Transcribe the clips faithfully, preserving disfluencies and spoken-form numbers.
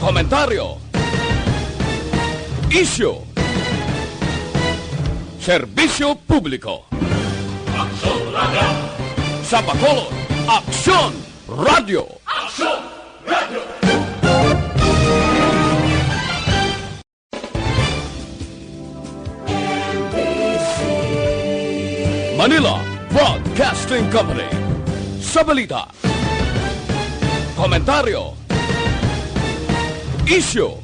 Komentaryo. Isyu. Serbisyo publiko. Aksyon Radio. Sa Bacolod, Aksyon Radio. Aksyon Radio. Manila Broadcasting Company. Sa balita, komentaryo, isyu,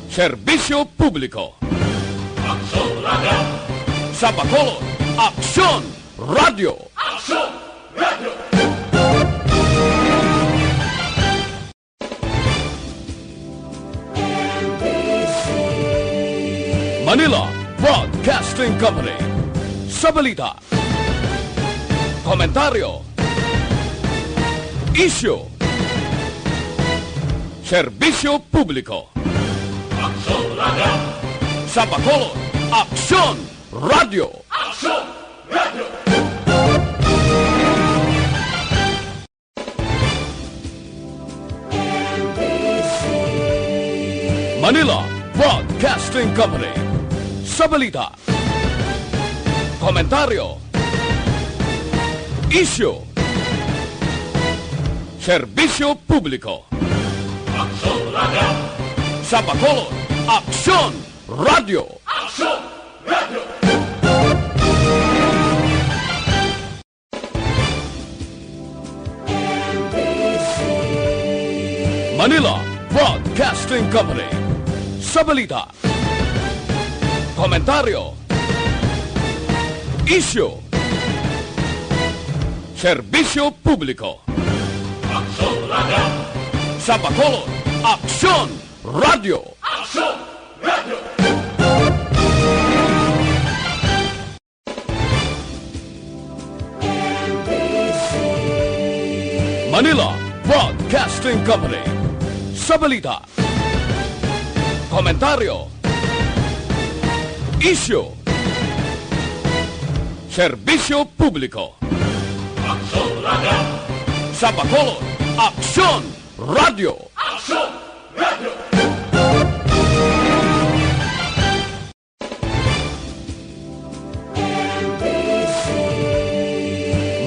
serbisyo publiko. Aksyon Radio. Sa Bacolod, Aksyon Radio. Aksyon Radio. Manila Broadcasting Company. Sa balita, komentaryo, isyu, serbisyo publiko. Aksyon Radio. Sa Bacolod, Aksyon Radio. Aksyon Radio. Manila Broadcasting Company. Sa balita, komentaryo, isyu, serbisyo publiko. Aksyon Radio. Sa Bacolod, Aksyon Radio. Aksyon Radio. Manila Broadcasting Company. Sa balita, komentaryo, isyu, serbisyo publiko. Aksyon Radio. Sa Bacolod, Aksyon Radio. Aksyon Radio. Manila Broadcasting Company. Sa balita, komentaryo, isyu, serbisyo publiko. Aksyon Radio. Sa Bacolod, Aksyon Radio. Aksyon Radio.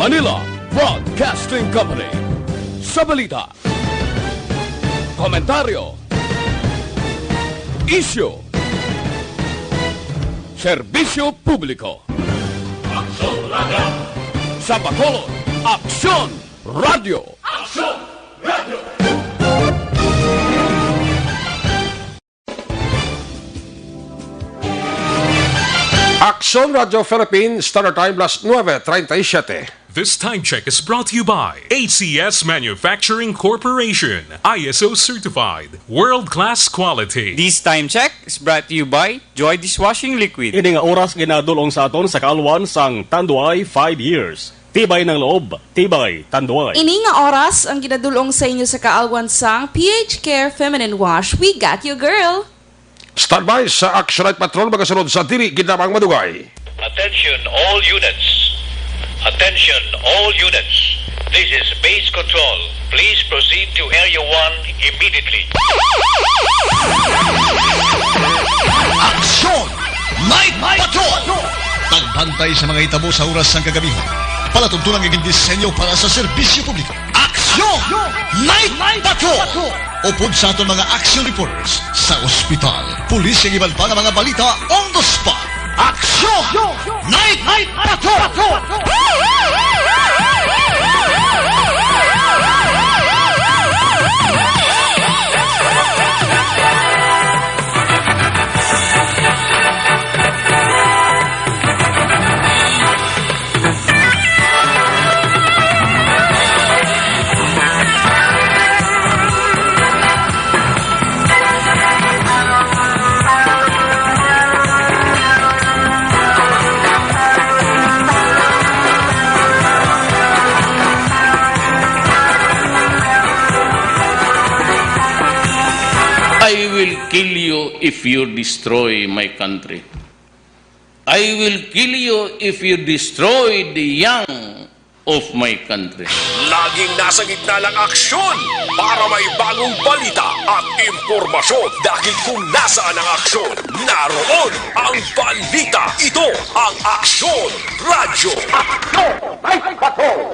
Manila Broadcasting Company. Sa balita, komentaryo, isyu, serbisyo publiko. Aksyon Radio. Sa Bacolod, Aksyon Radio. Aksyon Radio. Aksyon Radio Philippines, Standard Time, las nuebe treinta y siete. This time check is brought to you by A C S Manufacturing Corporation, I S O certified, world-class quality. This time check is brought to you by Joy Dishwashing Liquid. Ini nga oras ginadul-ong sa aton sa kaalwan sang Tanduay five years. Tibay ng loob, tibay Tanduay. Ini nga oras ang ginadul-ong sa inyo sa kaalwan sang P H Care Feminine Wash. We got you, girl! Standby sa Action Night Patrol, magasunod sa dili gid lamang madugay. Attention all units. Attention all units. This is Base Control. Please proceed to Area one immediately. Action! Night Patrol! Pagbantay sa mga hitabo sa oras sang kagabihon. Palatuntunan nga gindisenyo para sa serbisyo publiko. Aksyon! Night Patrol! Upod sa aton mga action reporters sa ospital, pulis, kag iban pa nga mga balita on the spot. Aksyon! Night Patrol! I will kill you if you destroy my country. I will kill you if you destroy the young of my country. Laging nasa gitna ng aksyon para may bagong balita at impormasyon. Dahil kung nasaan ang aksyon, naroon ang balita. Ito ang Aksyon Radyo. Aksyon! Night Patrol!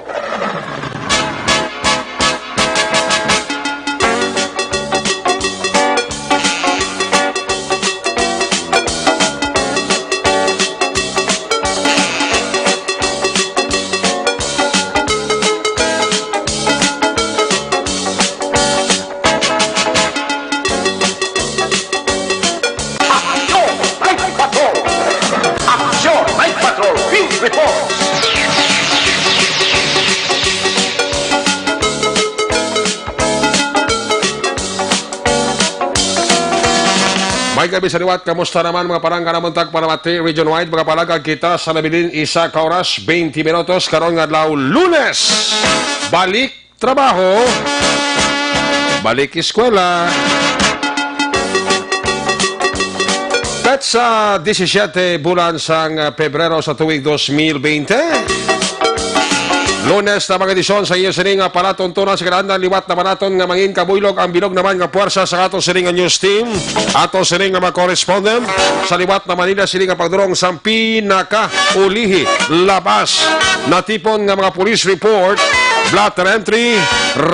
Aksyon! Night Patrol! Aksyon! Night Patrol! Field Report! May gabi sa liwat, kamusta naman mga palangga na muntag panamati region-wide? Mga palagag kita sa nabilin, isa ka oras, twenty minutos, karon nga adlaw, Lunes. Balik trabaho, balik eskwela. Petsa disisyete bulan sang Pebrero sa tuig dos mil bente. Lunes na mga edisyon sa iyo sining nga palatuntunan sa kinaandan. Liwat naman naton nga mangin kabuylog ang bilog naman nga puwersa sa ato sining nga news team, ato sining nga mga correspondent sa liwat na Manila sining nga pagdurong sang pinakaulihi labas natipon nga mga police report, blotter entry,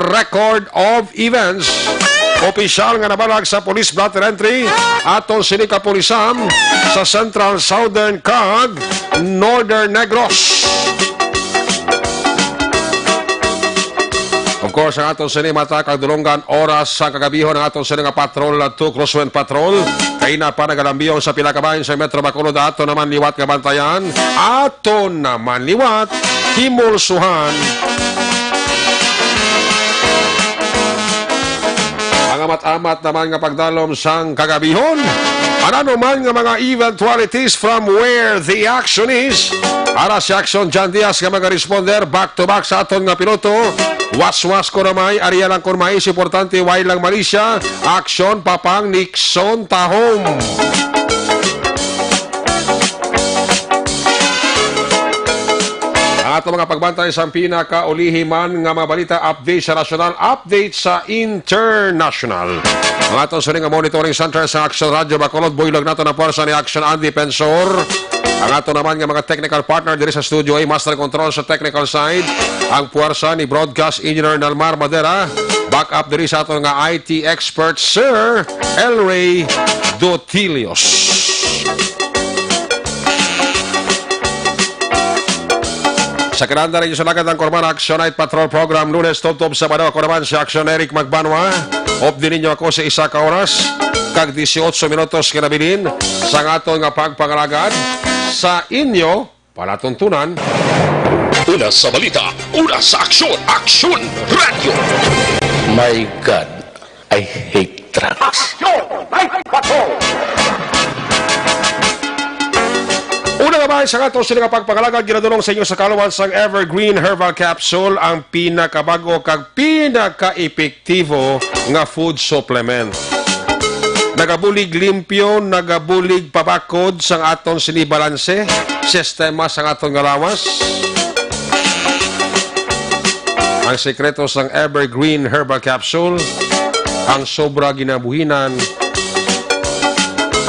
record of events. Opisyal nga nabalag sa police blotter entry aton sini kapulisan sa Central, Southern, kag Northern Negros. Of course, ang aton sini mata kag dulonggan oras sa kagabihon ang aton sini nga patrol, uh, two Crosswind Patrol. Kay na pa nagalambiyong sa pila ka bahin sa Metro Bacolod, ato naman liwat nga bantayan. Ato naman liwat himulsuhan. Ang amat-amat naman nga pagdalom sang kagabihon. Ano man nga mga eventualities from where the action is. Para si Action John Diaz nga mga responder back to back sa aton nga piloto. Waswas ko na may, area lang ko may, importante, why lang Malaysia. Action, Papang Nixon, tahom. Ang ato mga pagbantay sa pinakaulihi man nga mga balita, update sa nasyonal, update sa international. Ang ato sining nga monitoring center sa Action Radio Bacolod, buylog nato na puwersa ni Action Andy Pensor. Ang ato naman nga mga technical partner diri sa studio ay master control sa technical side, ang puwersa ni broadcast engineer Nalmar Madera. Back up diri sa ato nga I T expert, Sir Elray Dotilios. Sa kananda rin sa Lagad ng Korban Action Night Patrol Program, Lunes, tubtob Sabado. Ako naman si Action Eric Magbanwa. Update ninyo ako sa isa ka oras kag dieciocho minutos kinabilin sa aton nga pagpangalagad sa inyo palatuntunan. Una sa balita, una sa aksyon, Aksyon Radyo. My God, I hate drugs. Aksyon! Night Patrol! Una nga bahin sa aton sini nga pagpangalagad, ginadulong sa inyo sa kaluhan sang Evergreen Herbal Capsule, ang pinakabag-o kag pinaka-epektibo nga food supplement. Nagabulig limpyo, nagabulig pabakod sang aton sini balanse, sistema sang aton nga lawas. Ang sekreto sang Evergreen Herbal Capsule, ang sobra ginabuhinan,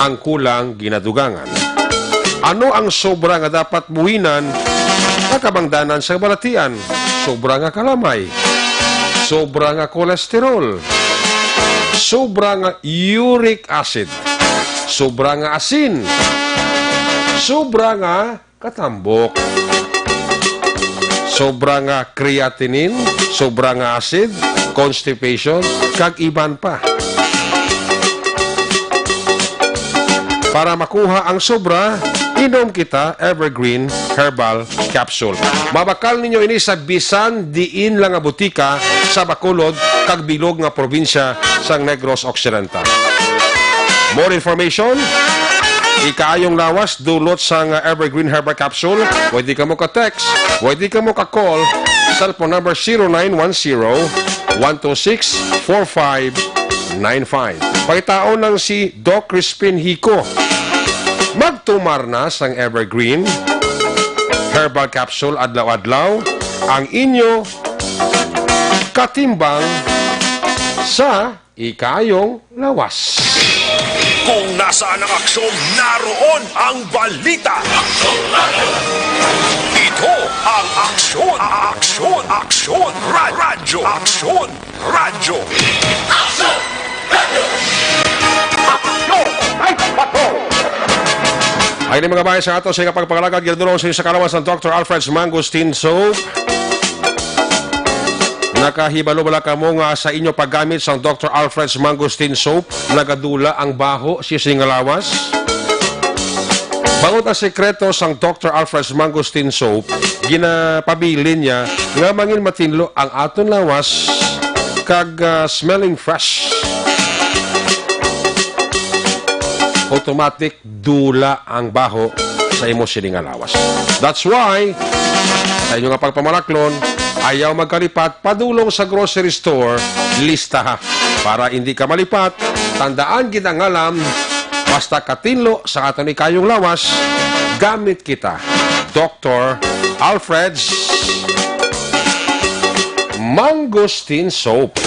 ang kulang ginadugangan. Ano ang sobra nga dapat buhinan nga kabangdanan sa balatian? Sobra nga kalamay, sobra nga kolesterol, sobra nga uric acid, sobra nga asin, sobra nga katambok, sobra nga creatinine, sobra nga acid, constipation, kag iban pa. Para makuha ang sobra, inom kita Evergreen Herbal Capsule. Mabakal ninyo ini sa bisan diin lang nga butika sa Bacolod kag bilog nga probinsya sang Negros Occidental. More information, ikaayong lawas, dulot sang Evergreen Herbal Capsule. Pwede kamo ka-text, pwede kamo ka-call. Cellphone number zero nine one zero, one two six, four five nine five. Pangitaon lang si Doc Crispin Hico. Magtumar na sang Evergreen Herbal Capsule adlaw-adlaw. ang inyo katimbang sa ikayong lawas. Kung nasaan ang aksyon, naroon ang balita. Ito ang Aksyon, Aksyon, Aksyon, Ra- Radyo, Aksyon, Radyo. Aksyon! Aksyon! Ay, patrol! Ay, ni mga bayan sa ato, sa ikapagpangalagad, ginadulong sa inyo sa kalawas ng Doctor Alfred's Mangosteen Soap. Nakahibalo bala kamo nga sa inyo paggamit sang Doctor Alfred's Mangosteen Soap, nagadula ang baho sa inyo nga lawas? Bangod ang sekreto sang Doctor Alfred's Mangosteen Soap, ginapabilin niya nga mangin matinlo ang aton lawas kag, ah, smelling fresh. Automatic dula ang baho sa imo sini nga lawas. That's why, sa inyo nga pagpamalaklon, ayaw magkalipat padulong sa grocery store, listaha. Para hindi ka malipat, tandaan gid ang ngalan, basta katinlo sa aton ikayong lawas, gamit kita. Doctor Alfred's Mangosteen Soap.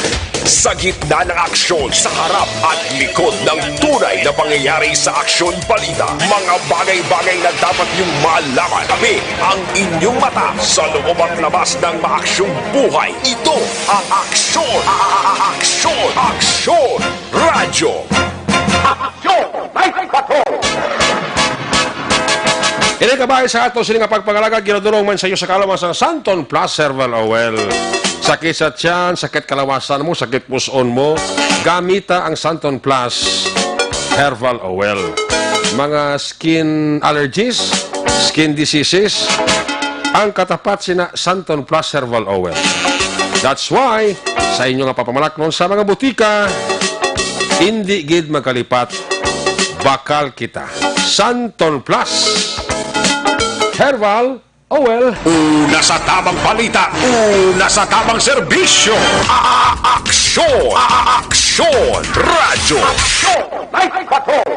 Sa gitna ng aksyon, sa harap at likod ng tunay na pangyayari sa Aksyon Balita, mga bagay-bagay na dapat niyong malaman. Tabi ang inyong mata sa loob at labas ng maaksyong buhay. Ito ang Aksyon, a- a- a- Aksyon, Aksyon Radyo. Aksyon! Night Patrol! Ini kabahin sa ato sini nga pagpangalagad, ginadulong man sa iyo sa kalawas sang Santon Plus Herbal Oil. Sakit sa tiyan, sakit kalawasan mo, sakit puson mo, gamita ang Santon Plus Herbal Oil. Mga skin allergies, skin diseases, ang katapat sina Santon Plus Herbal Oil. That's why, sa inyo nga papamalaklon sa mga butika, hindi gid magkalipat, bakal kita. Santon Plus Herbal Oil. Una sa tamang balita, una sa tamang serbisyo. A- Aksyon! A- Aksyon! Radyo! Aksyon! Night Patrol!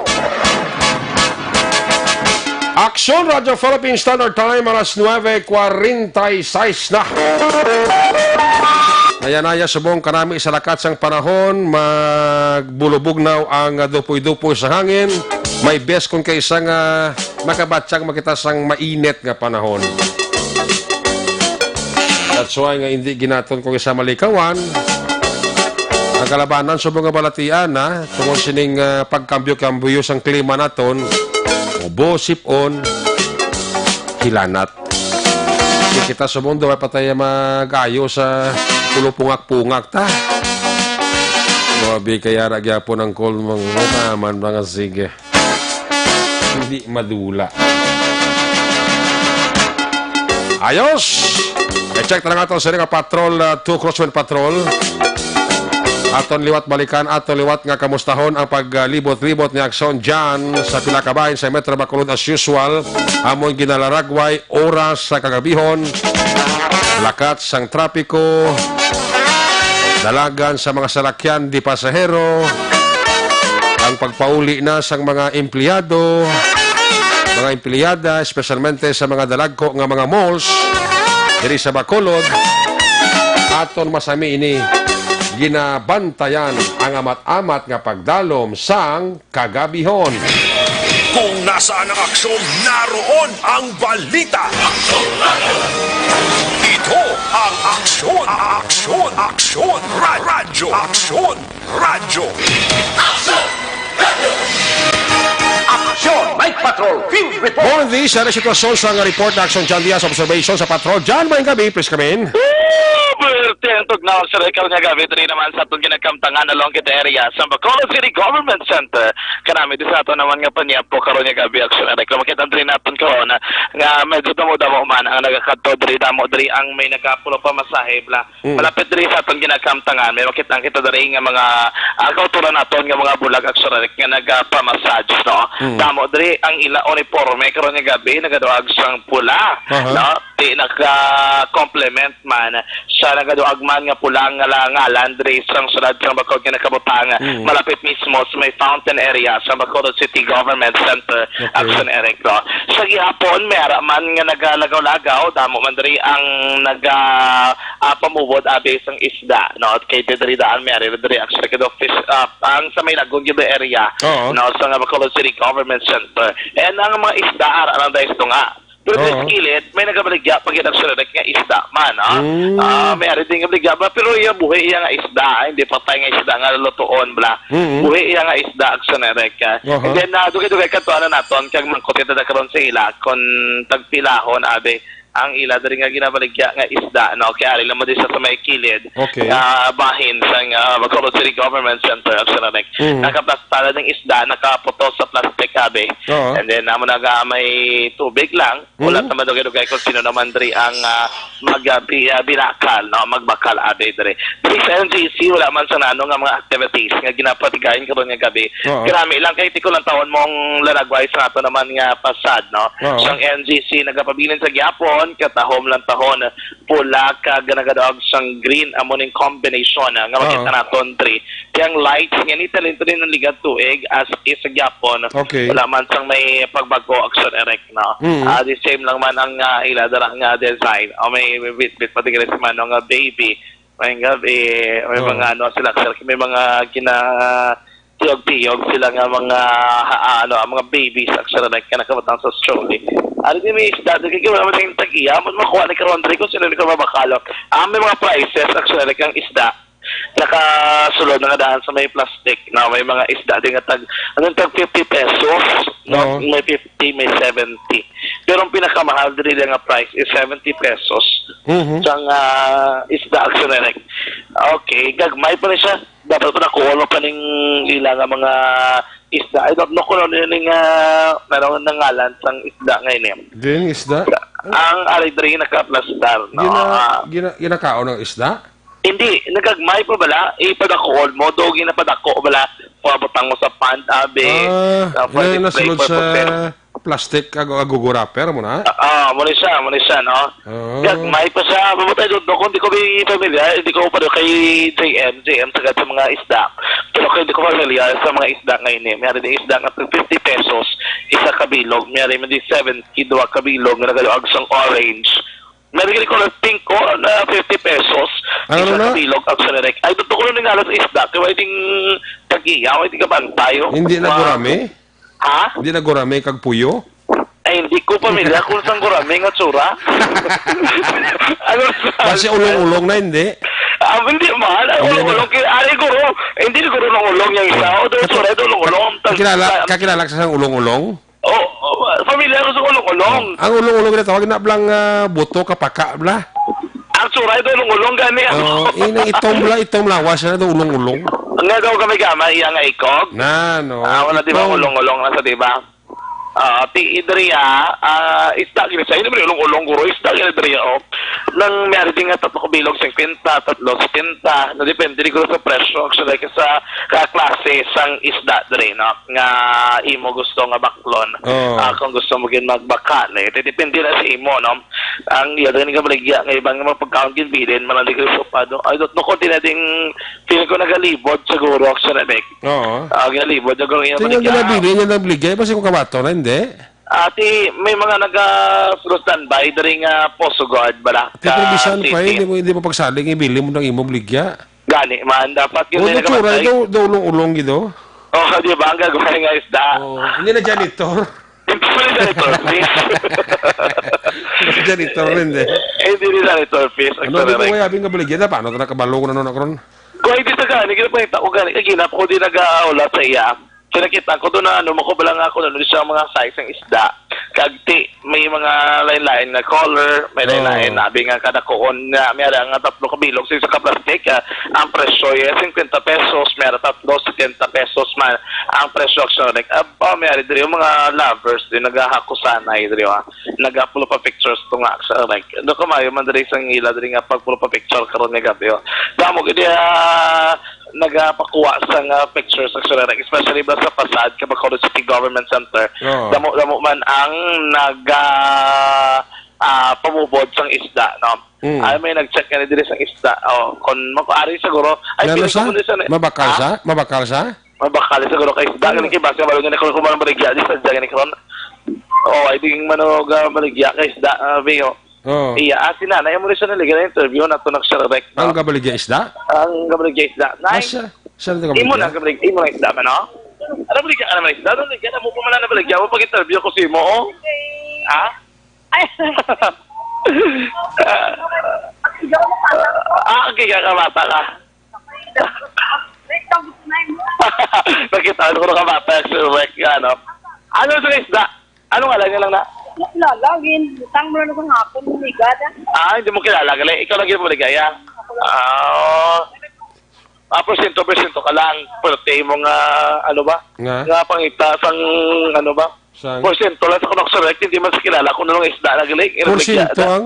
Aksyon Radyo Philippine Standard Time, alas nuebe kwarenta y seis na. Naya-naya subong kanami sa lakat sang panahon, magbulubugnaw ang dupoy-dupoy sa hangin. May bes kon kaisa nga makabatyag makita sang mainit nga panahon. That's why nga hindi ginaton ko sa malikawan. Ang kalabanan subong nga balatian na tungod sining, ah, pagkambyo-kambyo sang klima naton, ubo, sipon, hilanat. Kay kita sa mundo, ay patay mag-ayo sa pulo pungak-pungak ta. Grabe, kaya ra gyapon ang call, mga naman, mga sige. Hindi madula. Ayos! I-check na lang ato sa nga patrol, uh, two Crosswind Patrol. Aton liwat balikan, aton liwat nga kamustahon ang paglibot-libot ni Aksyon dyan sa pila ka bahin sa Metro Bacolod as usual. Amon ginalaragway oras sa kagabihon, lakat sang trapiko, dalagan sa mga salakyan di pasahero, ang pagpauli na sang mga empleyado, mga empleyada, espesyalmente sa mga dalagko nga mga malls diri sa Bacolod. Aton masami ini, ginabantayan ang amat-amat nga pagdalom sang kagabihon. Kung nasaan ang aksyon, naroon ang balita. Ito ang Aksyon, Aksyon, Aksyon, Ra- Radyo, Aksyon, Radyo. Aksyon! Night Patrol Field Report! More on this, sa sitwasyon sa nga report na Aksyon John Diaz, observation sa Patrol. John, maayong gabi, please come in. Woo! Bertento, now, sir, ikaw nga gabi, diri naman sa aton ginakamtangan along kita area sa Bacolod City Government Center. Kanami di sa aton naman nga panyempo karon nga gabi, Aksyon Eric. Makita diri naton karon nga medyo damo-damo man ang nagakadto diri, damo diri ang may nagapulo pa masahe bla. Mm. Malapit diri sa aton ginakamtangan, may makita kita diri nga mga, ah, kauturan naton nga mga bulag, Aksyon Eric, nga nagapamassage, no? Mm. Damo diri ang ila uniforme karon nga gabi, nagaduag sang pula, Aha. no? Di naka-complement man sa nagaduag man nga pula nga la-, ngalan diri sa siyudad sa Bacolod nga nakabutang, mm, malapit mismo sa may fountain area sa Bacolod City Government Center. Okay. Action Eric, no? Sa gihapon, may ara man nga nagalagaw-lagaw, damo man diri ang naga, ah, pamuwod abi sang isda, no? Kay diri daan may ari diri, actually, kay office, ah, ang sa may Lagun gyud area, oo, no, sa nga Bacolod City Government Center. And ang mga isda, ara lang dahil ito nga. Pero diri sa, oo, kilid, may nagabaligya pa gid ang sulirik nga isda man, ah. Mm. Ah, may ari din nga baligya ba, pero iya buhi iya nga isda, ah, hindi patay nga isda nga lutuon, bla. Mm. Buhi iya nga isda, ang sulirik, ah. Aha. And then, ah, dugay-dugay kadtuan na naton, kag mangkot kita na karon sa ila, kung tagpilahon, abi, ang ila diri nga ginabaligya nga isda, no? Kay ari lang mo di sa, sa may kilid, okay, nga bahin sa nga Bacolod City Government Center, ang sulirik. Mm. Nakaplastar na ng isda, nakaputos sa plastic, abi. Oo. And then, amo na nga may tubig lang. Wala, mm, naman dugay-dugay kung sino naman diri ang, ah, mag, ah, bi-, ah, binakal, no? Magbakal, abi, diri. Diri sa N G C, wala man sa nano nga mga activities nga ginapatigayon karon nga gabi. Oo. Karami lang kay tiko lang taon mong lanagway sa ato naman nga pasad, no? Oo. Sang N G C nagapabilin sa gihapon, katahom lang tahon, pula kag nagadaog sang green, amo ning combination, ah, nga makita, oo, naton diri. Kay ang lights nga ni talento din ang ligad tuig as is sa gihapon. Okay. Wala man sang may pagbago, action Eric, no? Mm. Ah, the same lang man ang, ah, ila dara nga design. O may, may bitbit pa tigre si Manong nga baby. May gabi, may, oh, mga ano sila, sir, may mga gina-, tiyog-tiyog sila nga mga, ha-, ano, mga babies, actually, like, nga nakabutang sa strolley. Ano din may isda, di kayo naman yung tag-iya, mo makuha ni Karon Rico, sino ni Karon Mabakalo. Ah, may mga prices, actually, like, ang isda. Nakasulod na nga daan sa may plastic, na may mga isda din nga tag, ano, tag fifty pesos, no? Oo. May fifty, may seventy. Pero ang pinakamahal diri lang nga price is seventy pesos. Mhm. Sang, ah, isda, actually, like, okay, gagmay pa ni siya. Dapat pa nakuha mo pa ning ila nga mga isda. I don't know kung ano yun yung, ah, ano ang nangalan sang isda nga ini. Din isda? Ang ari diri nakaplastar, no? Gina-, Ah, gina-, ginakaon ng isda? Hindi, nagagmay pa bala, ipadakuon mo, do ginapadako bala, pabutang mo sa pan, abi, Ah, sa pwede na, nasulod play, sa pwede plastic, agu-, agugo wrapper mo na? Ah, ah, mo ni siya, mo ni siya, no? Oo. Gagmay pa siya, mabutay doon, kung di ko may familiar, hindi ko pa doon kay J M, J M, sagad sa mga isda. Pero kay di ko familiar sa mga isda nga ini, may ari din isda nga fifty pesos, isa ka bilog, may ari man di seventy, duha ka bilog, nga nagaluag sang orange. Narinig ko ng pink ko na fifty pesos. Ano isa na? Sa bilog ang sinirek. Ay, totoo ko nung nga sa isda. Kaya wala ding tag-iya, wala ding kabantay, oh. Hindi na gurami? Ha? Hindi na gurami kag puyo? Ay, hindi ko pamilya kung saan gurami nga tsura. Ano sa Kasi ulong-ulong na, hindi? Ah, hindi man. Ay, hindi ulong-ulong. Kaya, ari, guro. Hindi, guro ng ulong yung isa. O, doon, tsura, doon, ulong-ulong. Kakilala, kakilala ka sa ulong-ulong? Oh, oh, familiar ko sa ulong-ulong. Ang ulong-ulong na tawag na blang, ah, buto kapaka bla. Ang suray do ulong-ulong gani ang Oh, inang itom bla, itom lawas na do ulong-ulong. Nga daw kami gamay iya nga ikog. Na, no. Ah, wala di ba Itom. Ulong-ulong na sa di ba? Ah, ti idriya, ah, isda gini sa hindi ulong-ulong guro, isda gini idriya, oh. Nang may ari din nga tatlo ka bilog, singkwenta, tatlo, setenta, na depende di guro sa presyo, actually, sa kaklase sang isda diri, no? Nga imo gusto nga baklon. Oo. Ah, kung gusto mo gid magbakal, eh, depende na sa imo, no? Ang iya din nga baligya nga ibang mga pagkaon gid bilin, man ang di ko pa, no? Ay, dot, no, kung tinading, feeling ko nagalibod siguro ako sa Rebek. Oo. Ah, galibod ako yung Tingnan baligya. Nila bilin, yung nabligay, basta kung kabato na, hindi? Ati, may mga naga-standby diri nga Poso Guard bala. Ti probisan pa, eh, hindi mo, hindi mo pagsaling, ibili mo ng imong baligya. Gani man, dapat yun. Oh, ay natura, nagabantay. Ito, ito ulong-ulong gito. Oh, di ba? Ang gagawin nga isda. Oh, hindi na janitor. Hindi na janitor, please. Hindi na janitor rin, eh. Eh, hindi na janitor, please. Ano, di ko kaya abing kabaligyan na? Paano ito nakabalong na nun ako ron? Kung hindi sa gani, ginapangita ko gani. Kaya ginap ko di nag-aulat sa iya. Kaya nakita ko doon na ano, makubala nga ako na doon sa mga size ng isda. Kag ti, may mga lain-lain nga color, may lain-lain na abi nga kada kuon na, may ara nga tatlo ka bilog sa isa ka plastic, ah, ang presyo ay singkwenta pesos, may ara tatlo, setenta pesos man ang presyo, actually. Aba, may ari diri yung mga lovers din, naghahakusanay diri, ah. Nagapulo pa pictures to nga, actually. Ano ka mayo man diri sa ila diri nga pagpulo pa picture karon nga gabi, oh. Damo gid, ah, nagapakuha sa nga pictures, actually, especially ba sa Pasad, Kabacolod City Government Center. Oo. Damo-damo man ang naga-, ah, pamubod sang isda, no? Mm. Ay, may nag-check nga diri sang isda. Oh, kung makuari siguro, ay, Ano feeling ko sa? mo din sa na-, Mabakal ha? sa? Mabakal sa? Mabakal siguro kay isda. Mm. Ganun kay basta, balo nga ni Kron, kung maligya, di sa isda, gani, Kron. Oh, ay, di man, oh, ga-, maligya kay isda, ah, Beo. Oh. Iya, ah, si nanay mo rin sa naliga na interview na to, nagsiya rek, no? Ang gabaligya isda? Ang gabaligya isda. Nay, Ah, siya. Siya ang imo na, gabaligya? Gabalig-, imo na isda man, no? Ano, baligya ka naman isda? Ano, baligya na mo pa man na baligya mo pag interview ko si mo, oh. Ha? Ay. Ah, okay ka, kabata ka. Nakita ko na kabata si Rick, ano? Ano sa isda? Ano nga lang, lang na? Wala, lagi. Butang mo lang sa hapon, ligada. Ah, hindi mo kilala, gali? Ikaw lagi mo ligaya? Ah, ah, porsyento, porsyento ka lang. Pwerte mo nga, ano ba? Nga? Nga pangita sang, ano ba? Sang? Porsyento lang sa kunok sa Rick, hindi man sa kilala kung anong isda na gali. Porsyento ang?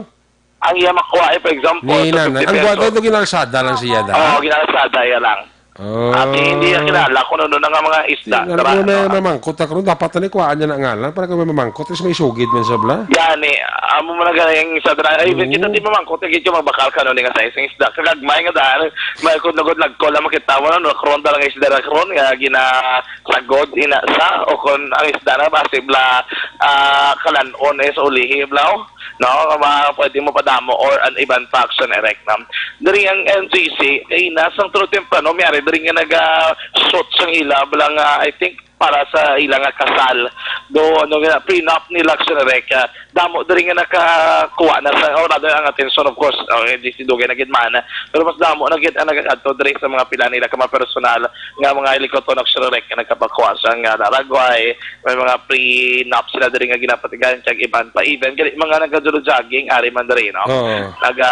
Ang iya makuha, eh, for example, Ni sa nanay. fifty Ang gwada pesos. Ito, ginalsada lang siya, da? Oo, ginalsada iya lang. Oh. Ati, hindi niya kilala kung ano na nga mga isda. Di, Tara, alam mo, may ano, mamangkot na karon, dapat na ni kuhaan niya na ngalan para kung may mamangkot, is may sugid man sa bla. Yan, eh, amo mo na galing sa dra-, ay, even Oo. kita di mamangkot, eh, gid yung magbakal ka, no, ni nga sa isang isda. Kagagmay nga daan, may kung nagod nagkol lang makita mo, no, nakron da lang isda, nakron, nga ginasagod, ina sa, o kung ang isda na, basi bla, ah, kalan-on, eh, sa ulihi, bla, oh. No, nga ma-, pwede mo padamo or an iban pa action, Eric, no? Diri ang N G C, kay nasang tulo temprano, may ari diri nga naga-shoot sang ila, bala nga, I think, para sa ila nga kasal. Do, ano nga, prenup nila, action, Eric, ah, damo diri nga nakakuha na sa, or rather, ang atensyon, of course, oh, N G C dugay na gid man, pero mas damo na gid ang nagakadto diri sa mga pila nila ka mga personal nga mga helicopter, action, Eric, nga nagkapakuha sa nga laragway, may mga prenup sila diri nga ginapatigan kag iban pa. Even gali mga naga-jogging ari man diri, no? Oo. Naga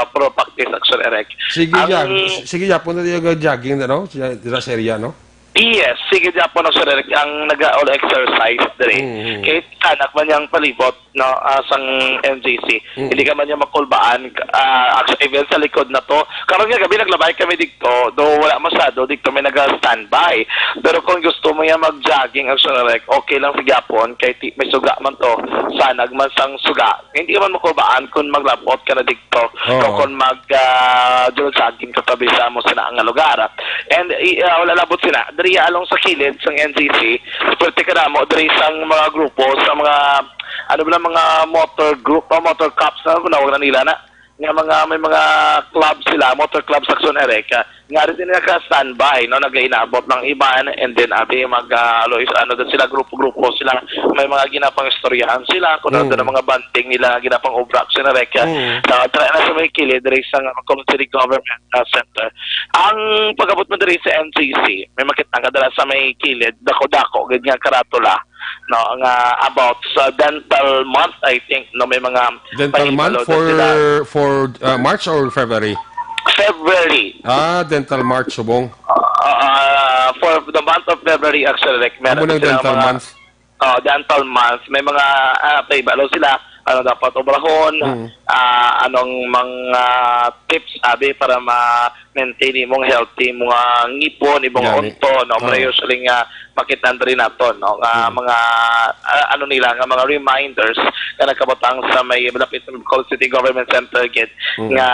pro practice, action, Eric. Sige, Ang ya. S-, sige, yapon na yung jogging, no? Siya, dira sa area, no? Yes, sige, yapon, action, Eric. Ang naga all exercise diri. Mm, mm. Kay tanak man yang palibot, no? Ah, sang N G C. Mm. Hindi ka man niya makulbaan. Ah, actually, even sa likod na to. Karon nga gabi, naglabay kami dito. Do wala masyado dito, may naga-standby. Pero kung gusto mo yan mag-jogging, action, Eric, okay lang sa gyapon. Kay ti-, may suga man to. Sanag man sang suga. Hindi man mo kubaan kung maglabot ka na dito. Oo. O kung mag, ah, jogging ka tabi sa mo sa naang nga lugar. And, i-, ah, wala labot sila. Diri along sa kilid sang N G C, pwerte ka na mo, diri sang mga grupo, sa mga, ano ba na, mga motor group, o motor cops na, nawag na nila na. Nga mga, may mga club sila, motor club sa Action Eric, ah, nga rin sila naka-standby, no? Nagainabot ng iban, and then, abi, mag, ah, alo-, ano din sila, grupo-grupo sila. May mga ginapangistoryahan sila, kung ano Mm. na mga banding nila, ginapang-obra, Action Eric, ah. Mm. Sa, tara na sa may kilid, diri sa, ah, Colon City Government, ah, Center. Ang pag-abot mo diri sa N G C, may makita ka dala sa may kilid, dako-dako, gid nga karatula. No, nga about sa dental month, I think, no, may mga Dental panibalo month na for, sila. for, uh, March or February? February. Ah, dental March, subong. Uh, for the month of February, actually, like, meron Amo na yung sila dental mga, month. Oh, dental month. May mga, ah, panibalo sila, ano dapat obrahon, Mm. ah, anong mga tips, abi, para ma-, maintain imong healthy, mga ngipon, imong Gani. unto, no? Mga Oo. usually nga makita diri nato, no? Nga Mm. mga, ah, ano nila, nga mga reminders nga nagkabutang sa may malapit sa Colon City Government Center gid Mm. nga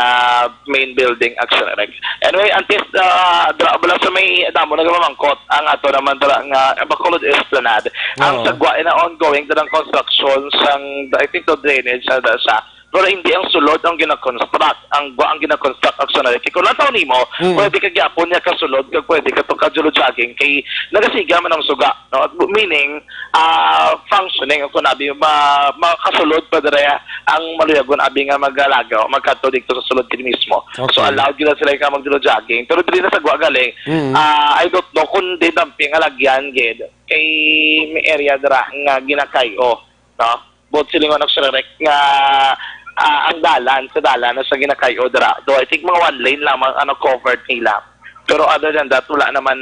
main building, actually, Rex. Anyway, antes, ah, dra-, wala sa may damo nagamamangkot ang ato naman dra nga Bacolod Esplanade. Ang Oo. sagwa na ongoing dra ang construction sang, I think, to drainage sa, sa Pero hindi ang sulod ang gina-construct. Ang gwa ang gina-construct, actually. Kay kung lantaw nimo, Mm. pwede ka gyapon niya kasulod, kag pwede ka to ka-jogging, kay nagasiga man ang suga, no? At bu-, meaning, ah, functioning, kung abi, ma-, makasulod pa dira ang maluyagon, abi nga magalagaw, magkadto dito sa sulod kini mismo. So, Okay. allowed gila sila ka mag-jogging. Pero dili na sa gwa galing. Mm. Ah, I don't know kung di damping alagyan, gid. Kay may area dira nga ginakayo, no? Buot silingon, actually, Rek, nga, ah, ang dalan, sa dalan, sa ginakayo dira. Though, I think mga one lane lamang, ano, covered nila. Pero other than that, wala naman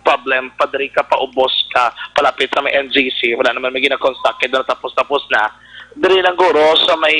problem pa diri ka paubos ka palapit sa may N G C. Wala naman may gina-construct kay doon tapos-tapos na. Diri lang guro sa may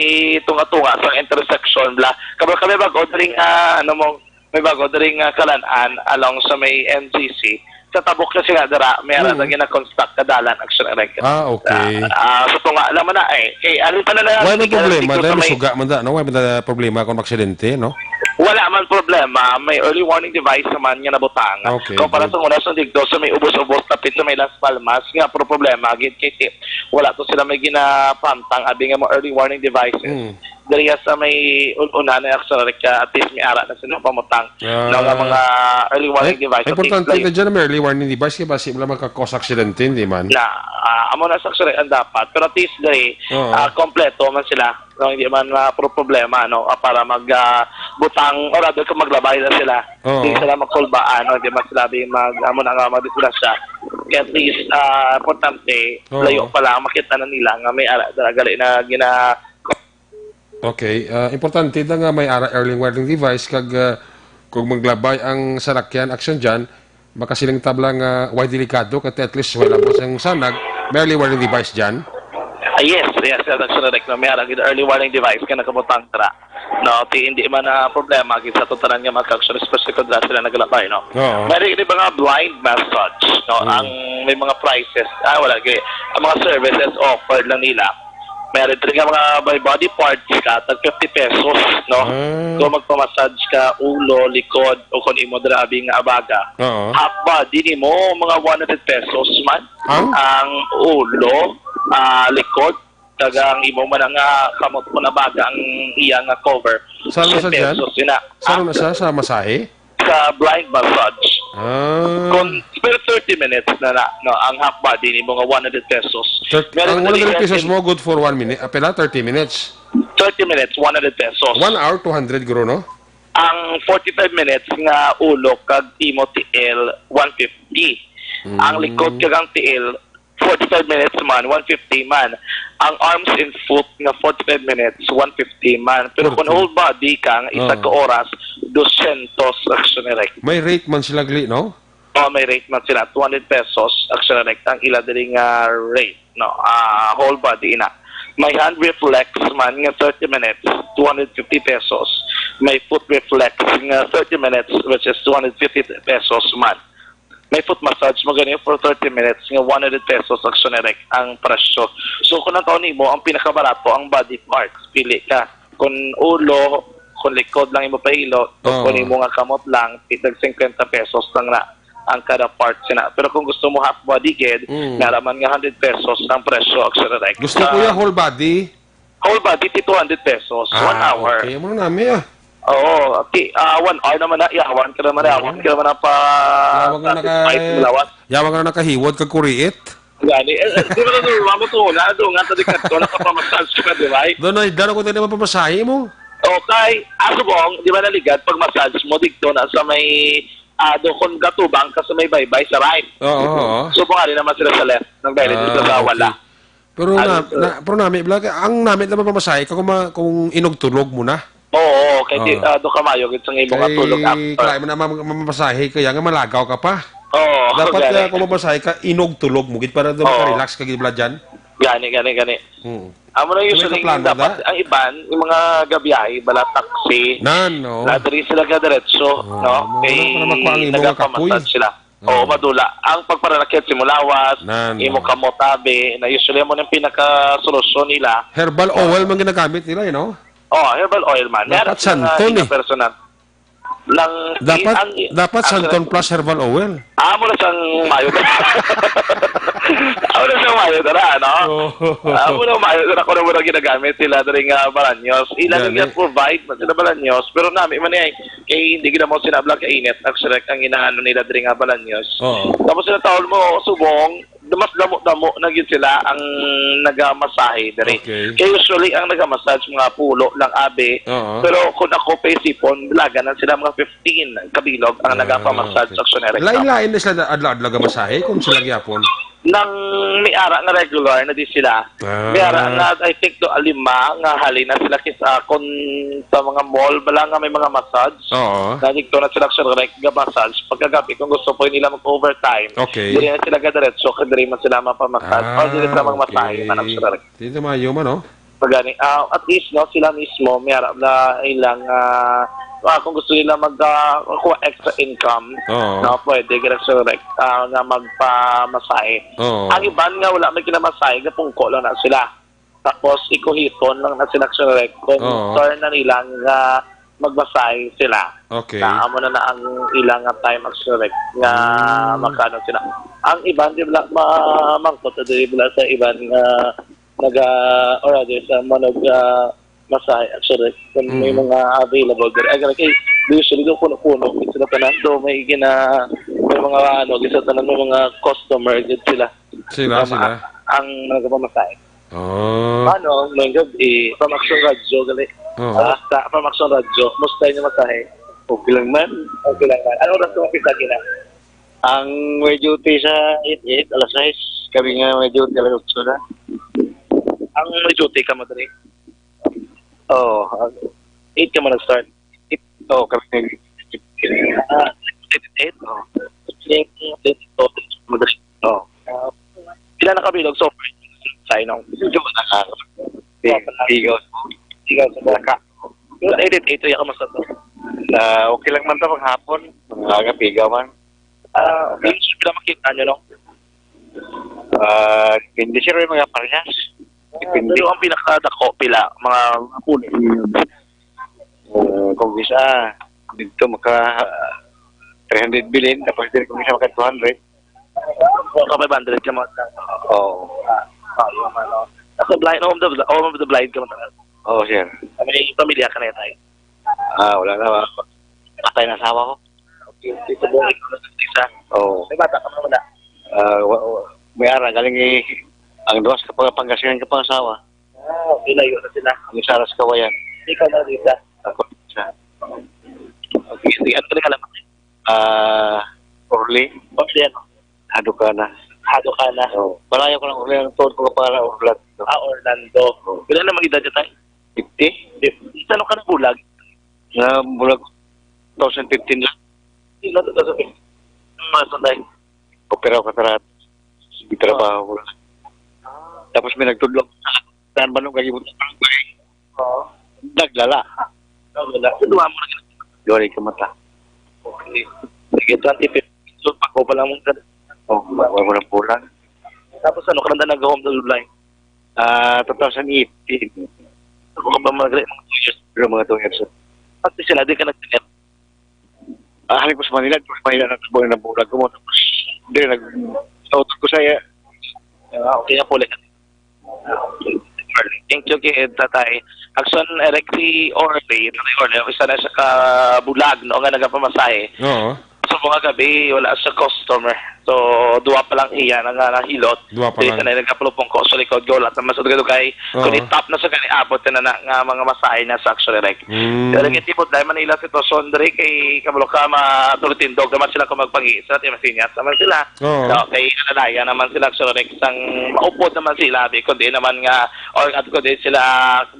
tunga-tunga sa intersection bla. Kabalo kami bag-o diri nga, ano mo, may bag-o diri nga kalan-an along sa may N G C. Sa tabok na sila dira, may ara Mm. na gina-construct ka dalan, actually, like, Ah, okay. ah, ah, sa tunga naman na, eh. Eh, alin pa na lang, Wala may hindi ka problema, nandito sa dahil may suga man da, no? Wala may da problema kung aksidente, no? Wala man problema, may early warning device naman nga nabutang. Okay, Kumpara good. sa una sa digdo, sa may ubos-ubos, tapit sa may Las Palmas, nga pro problema, gid kay ti-, wala to sila may ginapantang, abi nga mga early warning devices. Mm. Diriya sa may un-, una na, actually, ka, at least may ara na sila pamutang. Ah. No, nga mga early warning Ay, device, at least, importante like na dyan, may early warning device, kaya basi wala makakos aksidente, hindi man. Na, ah, amo na sa actually ang dapat. Pero at least, diri, Oo. ah, kompleto man sila. No, hindi man, ah, pro problema, no, ah, para mag, ah, butang, or rather, kung maglabay na sila, Oo. hindi sila magkulbaan, no, hindi man sila di mag, amo na nga, magdisgrasya. Kaya at least, ah, importante, Oo. layo pa lang, makita na nila nga may ara, gali na gina, Okay, ah, importante na nga may ara early warning device kag, ah, kung maglabay ang sarakyan, action dyan, makasiling tabla nga way delikado, kay at least wala mo sang sanag, may early warning device dyan. Ah, yes, yes, yes, actually, like, no, may ara gid early warning device ka nakabutang tra. No, ti hindi man na problema gid sa tutanan nga mga action, especially kung dira sila naglabay, no. Oo. May rin ba nga blind massage, no, Mm. ang may mga prices, ah, wala gid, ang mga services offered lang nila. Meron din nga mga may body parts ka, tag fifty pesos, no? Ah. Kung magpamassage ka, ulo, likod, o kung imo dira abi nga abaga. Oo. Half body nimo, mga one hundred pesos man. Ang? Ang ulo, ah, likod, kag ang imo man nga kamot kung abaga ang iya nga cover. Saan na sa dyan? Fifty pesos, yun na. Saan na After sa, sa masahe? Sa blind massage. Ah. Kung, pero thirty minutes na na, no, ang half body nimo nga one hundred pesos. Thirty, Meron ang na one hundred pesos din mo, good for one minute. Ah, pila? Thirty minutes. Thirty minutes, one hundred pesos. One hour, two hundred, guro, no? Ang forty-five minutes nga ulo kag imo tiil, one fifty. Ang Mm. likod kag ang tiil, forty-five minutes man, one fifty man. Ang arms and foot nga forty-five minutes, one fifty man. Pero kung Forty. whole body ka, nga isa ka Oo. oras, dusyentos, actually, like. May rate man sila, Gli, no? Oh, may rate man sila, two hundred pesos, actually, like, ang ila diri nga rate, no? Ah, whole body na. May hand reflex man nga thirty minutes, two hundred fifty pesos. May foot reflex nga thirty minutes, which is two hundred fifty pesos man. May foot massage mo gani for thirty minutes nga one hundred pesos ang Sonerec ang presyo. So, kung ang taon nimo, ang pinakabarato ang body parts, pili ka. Kung ulo, kung likod lang imo pahilo, Oo. kung imo nga kamot lang, titag cincuenta pesos lang na ang kada part sina. Pero kung gusto mo half body gid, Mm. naraman nga hundred pesos ang presyo ang Sonerec. Gusto Sa ko yung whole body. Whole body, ti two hundred pesos. One Ah, hour. okay. Amo na nami, ah. Oo, ti, ah, one hour naman na, yawan ka naman, yawan Oo. ka naman na pa Yawan nga satisfied naka-, mo lawas. Yawan nga nakahiwad kag kuriit. Gani, eh, eh, di ba na normal mo to na, doon nga, sa dikat ko, nakapamassage ka, di ba? Doon na, daro ko tayo naman pamasahe mo. Okay, aso bong, di ba naligad, pag massage mo, dito na sa may, ah, doon kung gatubang ka sa may baybay, sa right. Oo, oo. So, bungari naman sila sa left, nagbayad sila Ah, sa wala. okay. Pero Ano na, to? na, pero nami, bla, ang nami naman pamasahe ka kung, ma-, kung inugtulog mo na. Oo, kay di, Oo. ah, do ka mayo gid sa imo nga Kay tulog after. Kaya mo na mam-, mamasahe, kaya nga malagaw ka pa. Oo, Dapat gani. Kaya kung mamasahe ka, inugtulog mo gid para daw Oo. makarelax ka gid, bla, dyan. Gani, gani, gani. Mm. Amo na Kung may usually kaplano dapat, da? ang iban, yung mga gabiyahe, bala taxi, Nan, oo. na diri sila ka diretso, Oo, no? amo na Kay para makuha ang imo nga kapoy. nagapamassage sila. Oo, Oo. madula. Ang pagparanakyat sa imo lawas, Nan, imo oo. kamot abi, na usually amo nang pinakasolusyon nila. Herbal Oo. oil man ginagamit nila, eh, no? Oh, herbal oil man. Dapat Meron sila nga Santon, eh. personal. Lang, Dapat, ang, dapat ang Santon plus herbal oil. Ah, amo na sang mayo. Amo na sang mayo, tara, no? Oo. Ah, amo na mayo, tara, kung ano mo na ginagamit sila, diri nga Balaños. Ilang Gani. nga provide man sila Balaños, pero nami man eh, kay hindi gid mo sinabla ka init, actually, ang inaano nila diri nga Balaños. Oo. Tapos sila taon mo, subong, mas damo-damo na gid sila ang nagamasahe diri. Okay. Kay usually ang nagamassage mga pulo lang abi. Oo. Pero kung ako pa isipon, dalaga na sila mga fifteen kabilog ang Ah, nagapamassage okay. sa Sonerec. Lain-lain na sila adlaw-adlaw gamasahe kung sila gyapon. Nang may ara nga regular na di sila. Ah. May ara nga, I think, do, lima nga halin na sila kis-, ah, kung sa mga mall, bala nga may mga massage. Oo. Na dito na sila sa Sonerec ga-massage. Pagkagabi, kung gusto po nila mag-overtime, Okay. diri na sila gadiretso, kay diri man sila mapamassage. Ah, O diri sila magmasahe okay. man ang Sonerec. Dito mayo man, no? Pagani, ah, at least, no, sila mismo, may ara na ilang, ah, Ah, kung gusto nila mag, ah, kuha extra income, Oo. no, pwede, gina-, correct, ah, nga magpamasahe. Oo. Ang iban nga wala may kinamasahe, gapungko lang na sila. Tapos, ikuhiton lang na sila, correct, kung Oo. turn na nila nga magmasahe sila. Okay. Na amo na na ang ilang nga time, correct, nga Mm. makaano sila. Ang iban, di ba, ma-, mangkot, di ba, sa iban nga naga, or rather, sa mga nag, ah, masahe, actually, kung may Mm. mga available diri. Ay, kay, usually, do puno-puno, sila tanan, do may gina-, may mga, ano, gisa tanan, may mga customer, gid sila. Sila, Ang, sila. ang nagpamasahe. Oh. Ano, may gabi, from Action Radio, gali. Oo. Basta, from Action Radio, musta yung masahe? Okay lang man. Okay lang man. Ano oras mo umpisa, Gina? Ang may duty sa eight eight, alas sais. Kami nga may duty, alas otso na. Ang may duty ka mo diri? Oo, ah, eight ka mo nag-start? Eight, oo, kami nag- Ah, eight eight? Oo. Eight eight, oh. Mag-, oh. Ah, pila na ka bilog so far? Sa inong? Medyo na ka. Tig-, tigaw. Tigaw sa baka. Pero eight eight, iya ka masarap. Ah, okay lang man to, maghapon. Mga aga, pigaw man. Ah, okay. Yung pila makita nyo, no? Ah, depende, sir, yung mga parehas. Ah, depende. Pero ang pinakadako, pila? Mga, mga puno. Ah, kung isa, dito maka three hundred bilhin, tapos dito kung isa maka two hundred. Maka five hundred ka mo. Oo. Ah, ah, yung ano. Ako, blind, home of the, home of the blind ka mo. Oo, sir. May pamilya ka na yun, tay? Ah, wala na. Patay na asawa ko. Okay, okay. Sa buhay ko na sa isa. Oo. May bata ka na wala? Ah, wa-, wa-, may ara, galing eh, ang duwas ka pa, Pangasinan ka pang asawa. Ah, okay, layo na sila. Ang isa ras Kawayan. Ikaw na, Rita. Ako, isa. Okay, sige, ano ka lang? Ah, Orly. Orly, ano? Hadukana. Hadukana. Oo. Malayo ko lang, Orly, ang tuod ko para Orlando. Ah, Orlando. Oo. Pila na mag-edad niya, tay? Fifty. Fifty. Sa ano ka nabulag? Nabulag, two thousand fifteen lang. Sino to, two thousand fifteen? Ang mga sunday? Opera ko sa rahat. Sige, trabaho ko lang. Ah. Tapos may nagtudlo sa saan ba nung kagibot ng barangay? Oo. Naglala. Naglala. Sa duha mo na gina-, Duha rin kamata. Okay. Sige, twenty fifteen. So, pako pa lang mong kad-, Oh, bago mo ng bulan. Tapos ano, karanda nag-home sa July? Ah, two thousand eighteen. Ako ka pa mag-, mga two years. Pero mga two years. At sila, di ka nag-, Ah, halik ko sa Manila, sa Manila na, sa Manila na bulag ko mo. Tapos, di, nag-, sa utot ko sa iya. Ah, okay, ako ulit. Thank you, kay Tatay. Action, Eric, si Orly, Tatay Orly, isa na siya ka bulag, no, nga nagapamasahe. Oo. Sa mga gabi, wala siya customer. So, duwa pa lang iya na nga nahilot. Duwa pa Di lang. Siya na nagkapulupong ko sa likod ko, wala naman sa dugay-dugay. Oo. Kundi top na sa kani, abot na na nga mga masahe na sa Action, Eric. Mm. Pero kay Tibod, dahil Manila, sitwasyon, diri kay Kabalo ka, matulutindog naman sila kung magpangi-, sa Timas Piñas naman sila. Oo. So, kay Alalaya naman sila, so, next ang maupod naman sila, di, kundi naman nga, or at kundi sila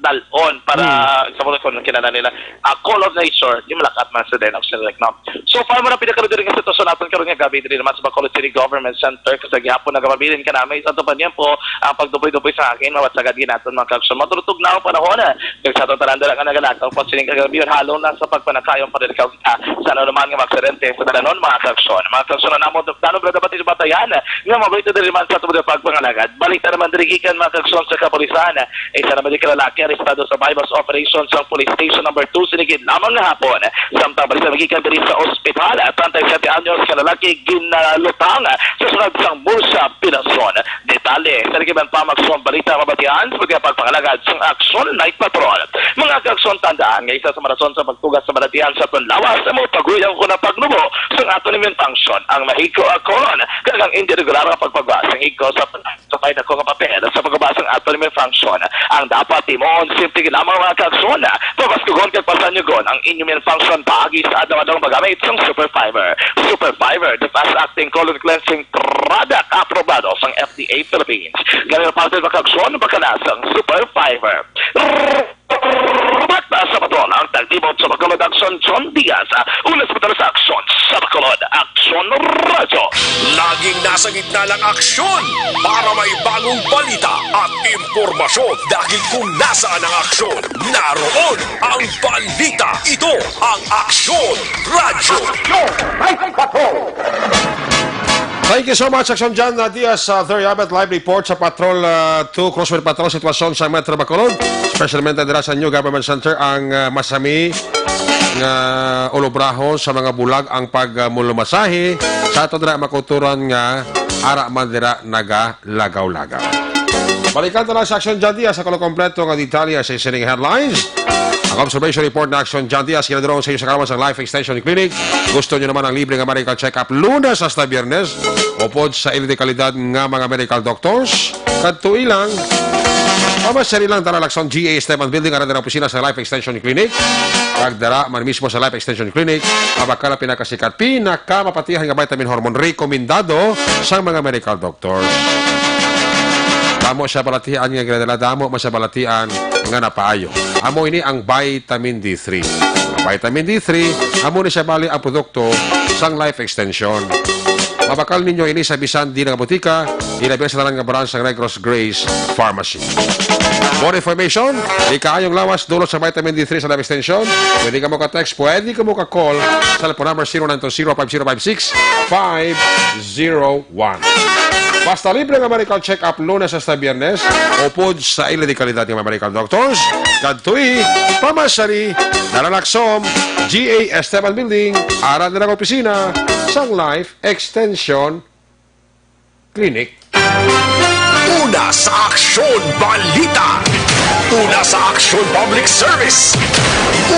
dalon para Hmm. sa mga kung kinala nila. Ah, call of nature, di malakat man sa din, actually, like, no? So far, mo na pinakaroon diri nga sitwasyon natin karon nga gabi diri naman sa Bacolod City Government Center, kasi gihapon nagapabilin ka namin sa atong panyempo ang pagdupoy-dupoy sa akin, mawatsagad ginaton mga kaagsoon. Matulutog na ang panahon, Kag sa atong tanan dira nga nagalakaw pa sining kagabion, halong na sa pagpanakayong panirikaw kita sa ano naman nga mga aksidente sa dalanon, mga kaaksyon. Mga kaaksyon, na namo danon brada pati sa batayan nga mabalita diri man sa atong pagpangalagad. Balita naman diri gikan, mga kaaksyon, sa kapulisan. Isa naman di ka lalaki arestado sa buy-bust operation sa Police Station Number Two sini gid lamang nga hapon. Samtang balita naman gikan diri sa ospital, treinta y siete anyos ka lalaki ginalutang sa sulod sang Murcia, Pinason. Detalye sa nagibang pamagsuang balita mabatian sa mga pagpangalagad sang Action Night Patrol. Mga kaaksyon, tandaan nga isa sa mga rason sa pagtugas sa balatian sa aton lawas ang mga paguyang ko na pagnubo sang aton immune function. Ang mahigko akon kag ang indi regular nga pagpagwa sang igko sa, sa pay dako nga papel sa pagguba sang aton immune function. Ang dapat himuon, simple lamang, mga kaaksyon, pabaskugon kag pasanyugon ang inyong immune function paagi sa adlaw-adlaw nga paggamit sang Super Fiber. Super Fiber, the fast-acting colon cleansing product, aprobado sang F D A Philippines. Ganito pa sa pagkaaksyon, pagkalasang Super Fiber. Bata sa Bacolod, ang tagtibot sa Bacolod, Action, John Diaz. Una sa Bacolod, sa Action sa Bacolod, Action. Radyo. Laging nasa gitna ng aksyon para may bagong balita at impormasyon. Dahil kung nasaan ang aksyon, naroon ang balita. Ito ang Aksyon Radyo. Aksyon Night Patrol. Thank you so much, Action John, uh, Diaz, uh, Theriabet, live report sa Patrol, uh, two, Crossway Patrol, sitwasyon sa Metro Bacolod, especially dira sa New Government Center, ang, uh, masami nga ulubrahon sa mga bulag ang pagmulumasahe sa ato dira makuturan nga ara man dira nagalagaw-lagaw. Balikan ta lang sa Action John Diaz sa kulang kompleto nga detalye sa sining headlines. Ang observation report na Action John Diaz ginadurong sa inyo sa kalaman sa Life Extension Clinic. Gusto nyo naman ang libre nga medical check-up Lunes hasta Biyernes? Upod sa ilidekalidad nga mga medical doctors, kadtoi lang. Pamasyari lang dara lang sa G A Esteban Building, ara dira opisina sa Life Extension Clinic. Kag dara man mismo sa Life Extension Clinic, mabakal ang pinakasikat, pinakamapatihan nga vitamin hormone rekomendado sa mga medical doctors. Damo siya balatian nga ginadala, damo man siya balatian nga napaayo. Amo ini ang vitamin D three. Ang vitamin D three, amo ni siya bali ang produkto sang Life Extension. Mabakal ninyo ini sa bisan di nga botika, ilabi sa tanan nga branch sang Negros Grace Pharmacy. More information, ikaayong lawas dulot sa vitamin D three sa Life Extension. Pwede ka mo ka-text, pwede ka mo ka-call sa cellphone number zero nine two zero five zero five six five zero one. Basta libre nga medical check-up Lunes hasta Biyernes, upod sa ilidekalidad nga mga medical doctors, kadtoi, pamasyari, dara lang sa G A Esteban Building, ara dira ang opisina sang Life Extension Clinic. Una sa aksyon, balita. Una sa aksyon, public service.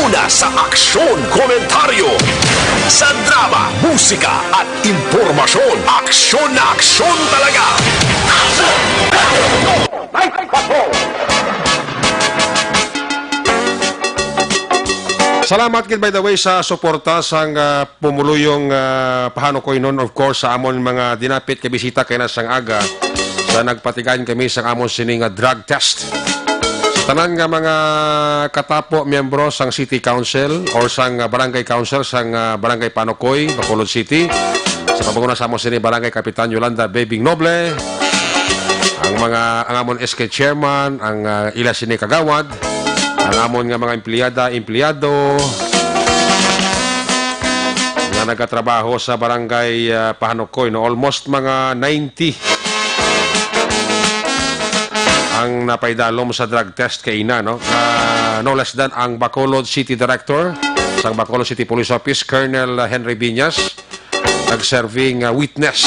Una sa aksyon, komentaryo. Sa drama, musika, at impormasyon, aksyon na aksyon talaga. Aksyon! Night Patrol! Salamat gid, by the way, sa suporta sang, ah, pumuluyong, ah, pahanukoynon, of course, sa amon mga dinapit kay bisita kay na sang aga sa nagpatigayon kami sang amon sini nga drug test. Sa tanan nga mga katapo, miyembro sang City Council or sang, ah, Barangay Council sang, ah, Barangay Panukoy, Bacolod City, sa pamanguna sa amon sini Barangay Kapitan Yolanda Bebing Noble, ang mga, ang amon S K chairman, ang, ah, ila sini kagawad, ang amon nga mga empleyada, empleyado nga nagatrabaho sa barangay, ah, Pahanukoy, no, almost mga ninety ang napaidalom sa drug test kay ina, no? Ah, no less than ang Bacolod City Director sang Bacolod City Police Office, Colonel Henry Viñas, nag-serving, ah, witness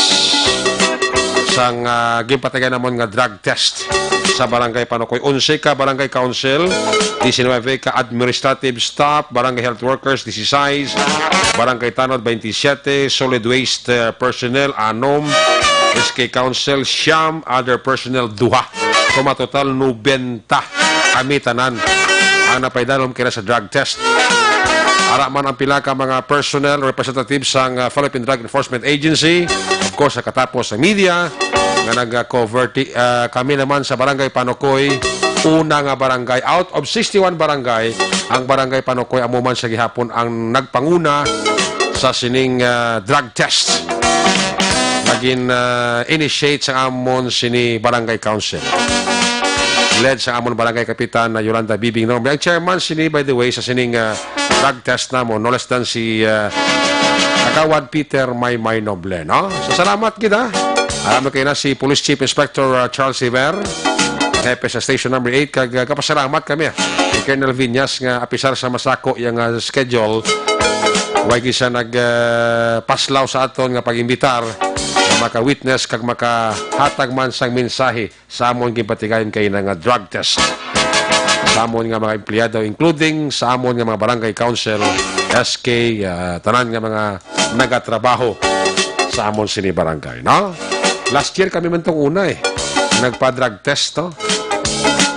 sang, ah, ginpatigayon namon nga drug test sa Barangay Panukoy. Onse ka barangay council, diecinuebe ka administrative staff, barangay health workers, dieciséis, barangay tanod, twenty-seven, solid waste, ah, personnel, anom, S K council, siyam, other personnel, duha. So, matotal, nobenta kami tanan ang napaidalom kay na sa drug test. Ara man ang pila ka mga personnel representatives sang, ah, Philippine Drug Enforcement Agency, of course, sa katapos sa media, nga nag-cover ti-, ah, kami naman sa Barangay Panukoy, una nga barangay, out of sixty-one barangay, ang Barangay Panukoy amo man sa gihapon ang nagpanguna sa sining, ah, drug test nga gin, ah, initiate sa amon sini Barangay Council, led sa amon Barangay Kapitan na Yolanda Bibing Noble. Ang chairman sini, by the way, sa sining, ah, drug test namon, no less than si, ah, Kagawad Peter Maymay Noble, no? So, salamat gid, ha. Alam mo kayo na si Police Chief Inspector, ah, Charles River, hepe sa Station Number Eight, kag, ah, kapasalamat kami, ah, kay Colonel Viñas nga apisar sa masako yang, ah, schedule, way gid siya nag, ah, paslaw sa aton nga pag-imbitar nga maka-witness kag makahatag man sang mensahe sa amon ginpatigayon kay na nga drug test sa amon nga mga empleyado, including sa amon nga mga barangay council, S K, ah, tanan nga mga nagatrabaho sa amon sini barangay, no? Last year kami man tong una, eh, nagpa-drug test, no?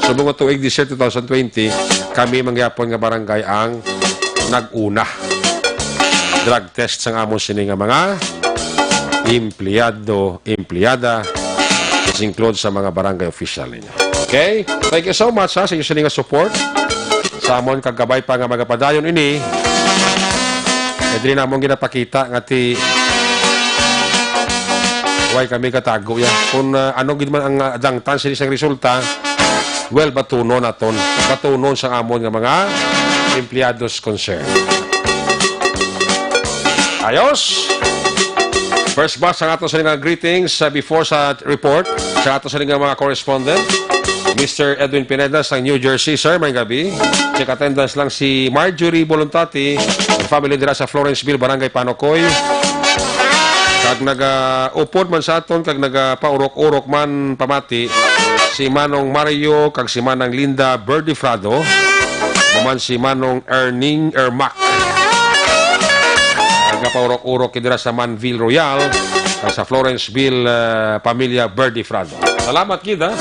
Subong nga tuig this year, two thousand twenty, kami man gyapon nga barangay ang nag-una drug test sang amon sini nga mga empleyado, empleyada, is include sa mga barangay official ninyo. Okay? Thank you so much, ha, sa inyo sini nga support sa amon, kag kabay pa nga magapadayon ini. Kay diri namon ginapakita nga ti Pay kami katago ya. Kung, ah, ano gid man ang, ah, dangtan sini sang resulta, well, batunon naton. Batunon sang amon nga mga empleyados concern. Ayos! First batch ang ato sa nga greetings, ah, before sa report, sa ato sa nga mga correspondent, Mister Edwin Pineda sa New Jersey, sir, may gabi. Check attendance lang si Marjorie Bolontati, family dira sa Florenceville, Barangay Panocoy. Kag nagaupod man sa aton, kag nagapaurok-urok man pamati, si Manong Mario, kag si Manang Linda Berdifrado, maman si Manong Erning Ermac. Nagapaurok-urok dira sa Manville Royal, kag sa Florenceville, ah, pamilya Berdifrado. Salamat gid, ha.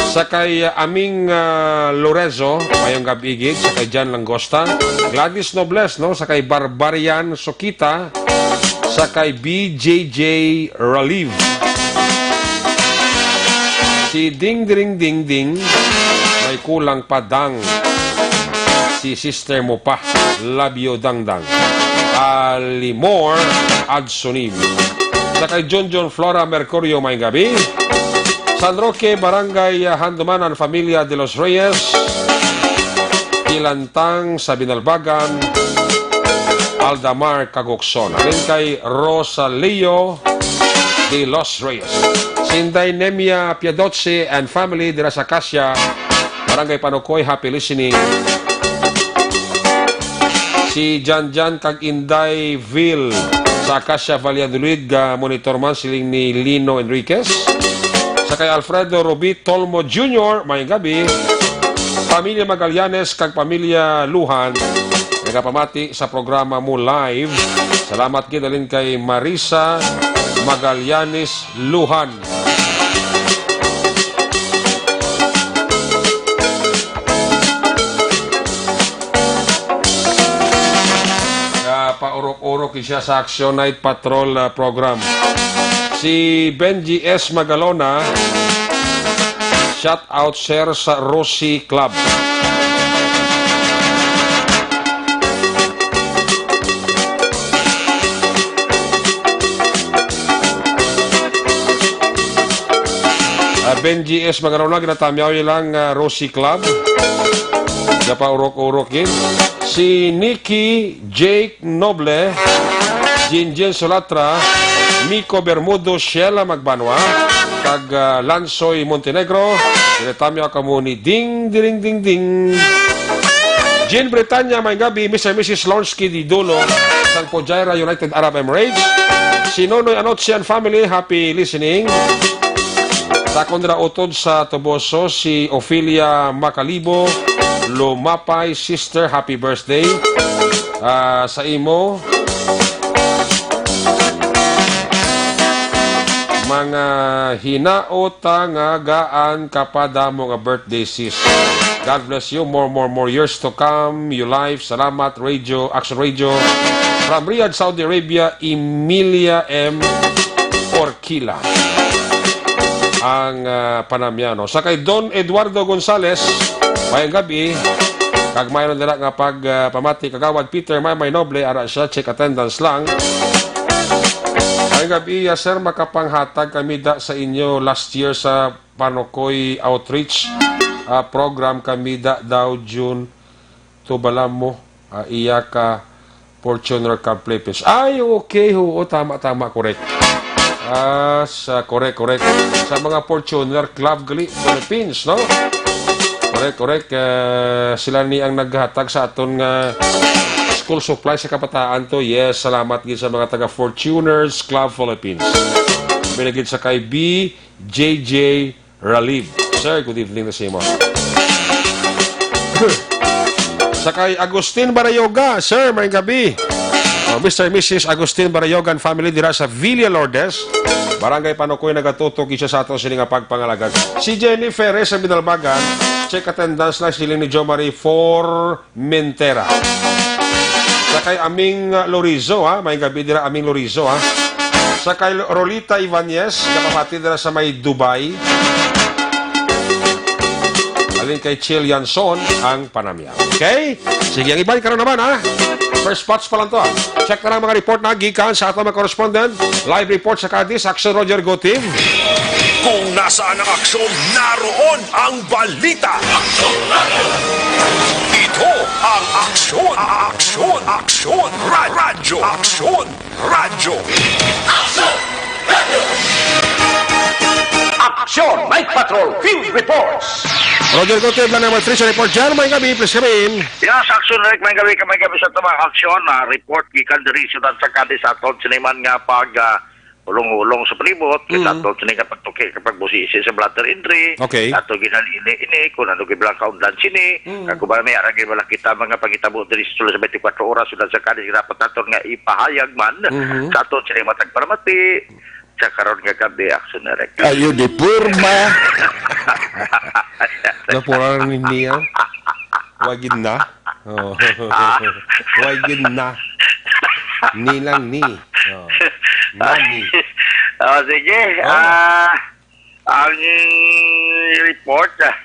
Sa kay, ah, Aming, ah, Lorenzo, mayong gab-i gid. Sa kay John Langosta, Gladys Nobles, no? Sa kay Barbarian Sukita, sa kay B J J Raliv. Si Ding Diring Ding Ding, may kulang pa dang. Si sister mo pa, love you, Dangdang. Alimor Adsunim. Sa kay John John Flora Mercurio, may gabi. San Roque, Barangay, ah, Handumanan, Familia de los Reyes. Kilantang sa Binalbagan, Aldamar Kagukson. Halin kay Rosaleo de los Reyes. Sinday Nemia Piadoce and family dira sa Cassia, Barangay Panocoy, happy listening. Si Janjan kag Inday Vil sa Acacia Valladolid, ga monitor man siling ni Lino Enriquez. Sa kay Alfredo Rubi Tolmo Junior, may gabi. Pamilya Magallanes kag pamilya Luhan, nagapamati sa programa mo live. Salamat gid halin kay Marisa Magallanes Luhan. Nga paurok-urok siya sa Action Night Patrol, ah, program. Si Benji S Magalona, shout out, sir, sa Rosie Club. Ah, Benji S Magalona, ginatamyaw lang, ah, Rosie Club. Gapaurok-urok gid. Si Nikki Jake Noble, Jinjin Solatra, Miko Bermudo, Sheila Magbanwa, kag, ah, Lansoy Montenegro. Ginatamyaw kamo ni Ding Diring Ding Ding. Jean Britanya, may gabi, Mister Missus Lonsky Di Dulo, sang Fujairah, United Arab Emirates. Si Nonoy Anoche and family, happy listening. Sa Conra Utod sa Toboso, si Ophelia Macalibo, Lumapay, sister, happy birthday, ah, sa imo. Mga hinaot ta nga gaan ka pa damo nga birthday, sis. God bless you. More, more, more years to come. You life. Salamat, Radio, Action Radio. From Riyadh, Saudi Arabia, Emilia M. Orquila. Ang, ah, panamyano. Sa kay Don Eduardo Gonzales, mayong gabi. Kag mayroon dira nga pag, ah, pamati, Kagawad Peter Maymay Noble, ara siya, check attendance lang. Mayong gabi, ah, sir, makapanghatag kami da sa inyo last year sa Panocoy Outreach, ah, program kami da daw June to bala mo, ah, iya ka Fortuner Club Philippines. Ay, okay, oo, tama, tama, correct. Ah, sa, correct, correct. Sa mga Fortuner Club gali, Philippines, no? Correct, correct. Ah, sila ni ang naghatag sa aton nga school supply sa kabataan to. Yes, salamat gid sa mga taga Fortuners Club Philippines. Binagid sa kay B J J Ralib. Sir, good evening na sa imo. Sa kay Agustin Barayoga, sir, may gabi. Oh, Mister Missus Agustin Barayoga and family dira sa Villa Lourdes, Barangay Panocoy, nagatutok siya sa ato sini nga pagpangalagad. Si Jenny Ferres sa Binalbagan, check attendance na siling ni Jo Marie for Mintera. Sa kay Aming, uh, Lorizo, ha? May gabi dira, Aming Lorizo, ha? Sa kay Rolita Ibanez, kapamati dira sa may Dubai. Alin kay Chill Yanson ang panamya. Okay? Sige, ang iban karon naman, ha? First spots pa lang to, ha? Check na lang mga report na gikan sa atong mga correspondent. Live report sa Cadiz, Aksyon Roger Gutib. Kung nasaan ang aksyon, naroon ang balita. Ito ang Aksyon, Aksyon, Aksyon, Ra- Radyo, Aksyon, Radyo. Aksyon Night Patrol Field Reports. Roger Gutib lang naman, Trisha Report dyan. May gabi, please come in. Yes, Aksyon Rick, may gabi ka, may gabi sa tabang aksyon. Ah, report gikan diri sa Siyudad sa Cadiz sa aton siniman nga pag ah, ulong-ulong sa palibot, Mm. sa aton sini nga pagtuki, kapag busisi sa blotter entry, Okay. ato ginalili ini, kung ano giblang kaundan sini, Mm. kag kung ba may arang wala kita mga pangitabo diri sa sulod sa twenty-four oras, siyudad sa Cadiz, dapat naton nga ipahayag man Mhm. sa aton sini matag paramati, sa karon nga gabi, Aksyon Rick. Ayo, di porma. Napura ni Neil. Wagin na. Oh. Ah. Wagin na. Ni lang ni. Oh. Nani. Oh, sige. Oh. Ah, ang report, ah,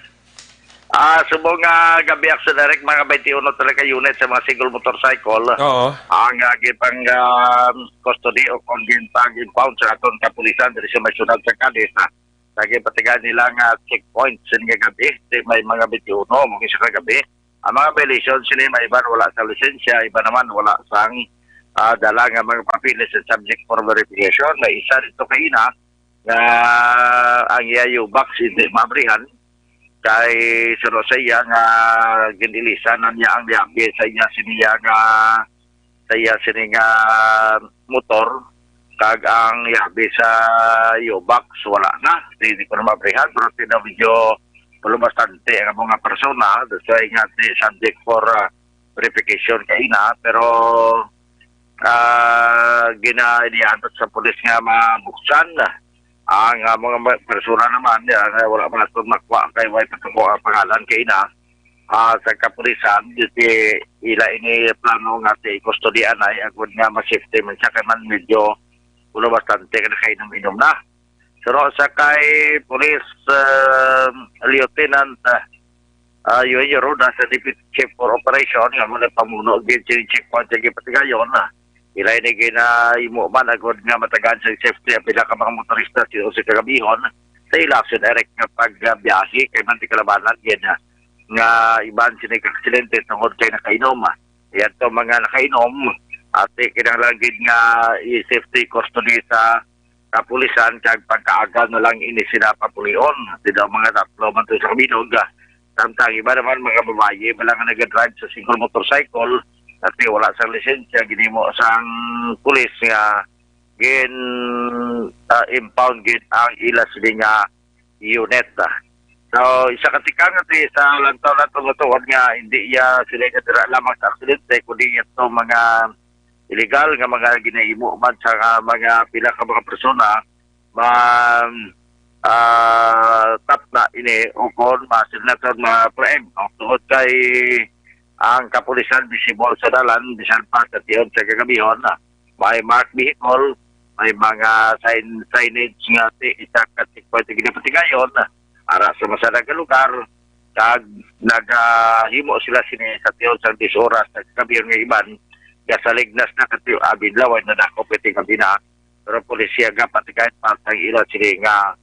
ah, subong nga gabi, Aksyon Rick, mga twenty-one talaga unit sa mga single motorcycle Oo. ang, ah, gipang, ah, custody o kung gintag impound sa aton kapulisan diri sa may siyudad sa Cadiz, ah. Sa gipatigan nila nga checkpoint sa nga gabi, di may mga twenty-one, mga isa ka gabi. Ang mga violation sini, may iban wala sa lisensya, iba naman wala sang, ah, dala nga mga papeles and subject for verification. May isa dito kaina nga ang iya U-Box hindi mabrihan kay suno sa iya nga ginilisan na niya ang liyabe sa iya siniya nga sa iya sini nga motor, kag ang yabi sa U-Box wala na. Di, di ko na mabrihan, pero tinaw medyo wala bastante ang mga persona. That's why nga, di, subject for, ah, verification kaina, pero, ah, ginailianot sa pulis nga mabuksan ang, ah, mga ma-, persona naman, ah, nga wala man naton makuha kay way pagkakuha ang pangalan kaina, ah, sa kapulisan, di ila ini plano nga ti kustodian ay agud nga ma-safety man siya kay man medyo ulo bastante ka nakainom-inom na. Pero sa kay Police, ah, Lieutenant, ah, ah, Eugenio Roda sa Deputy Chief for Operation, nga mo nagpamuno gid sa checkpoint sa Gipatigayon, ah, ila ini ginahimo man agud nga matagaan sa safety ang pila ka mga motorista sa usa ka gabihon sa ila aksyon direct nga pagbiyahe kay man di kalabanan gid, ah, nga iban sini ka aksidente tungod kay nakainom. Yan to mga nakainom, ati kinahanglan gid nga i-safety custody sa kapulisan kag pagkaaga na lang ini sila papulion. Di daw mga tatlo man to sa kabilog. Samtang iba naman mga babayi, iba lang nga nagadrive sa single motorcycle, ati wala sang lisensya, ginimo sang pulis nga gin, ah, impound gid ang ila sini nga unit, ah. So, isa ka tikang ati sa lantaw na tumutuod nga hindi iya sila nga dira lamang sa aksidente, kundi ito mga illegal nga mga ginahimo man sa nga mga pila ka mga persona ma, ah, tap na ini o kon ma-, sila na to ma-preempt, no? Tungod kay ang kapulisan visible sa dalan, bisan pa sa tion sa kagabihon, ah, may marked vehicle, may mga sign, signage nga ti-, isa ka checkpoint nga ginapatigayon, ara sa masanag nga lugar, kag nagahimo sila sini sa tion sa diyes oras sa kagabihon nga iban, gasalignas na katiyo abin laway na dako pwede gabi na, pero polisiya gapatigay pa sa ila sini nga,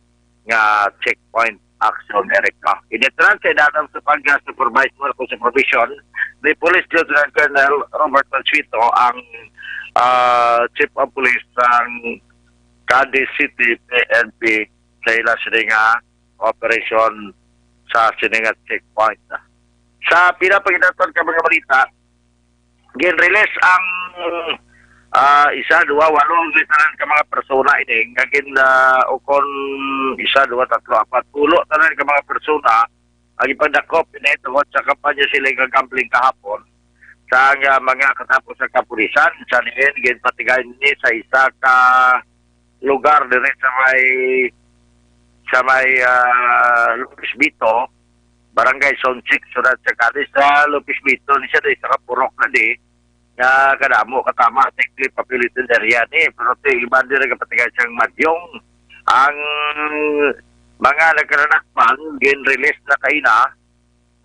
nga checkpoint action, Eric, no? Initran sa inanam sa pag-supervise mo sa supervision ni Police Lieutenant Colonel Robert Mansueto ang, ah, Chief of Police sang Cadiz City P N P sa ila sini nga operation sa sini nga checkpoint. Sa pila pa ginaton ka mga balita, gin-release ang, ah, isa, duha, walo ang tanan ka mga persona ini nga gin, ah, ukon isa, duha, tatlo, apat, pulo tanan ka mga persona ang ipagdakop ini tungod sa kampanya sila nga gambling kahapon sa nga mga katapos sa kapulisan sa niin ginpatigay ni sa isa ka lugar diri sa may sa may, ah, Lopez Bito, Barangay Sonchik, Siyudad sa Cadiz. Sa Lopez Bito ni siya, sa kapurok na di, nga kadamo, katama, technically populated area ni. Pero ti iban diri kapatigay siyang Madyong. Ang mga nagkaranakpan, gin-release na kaina.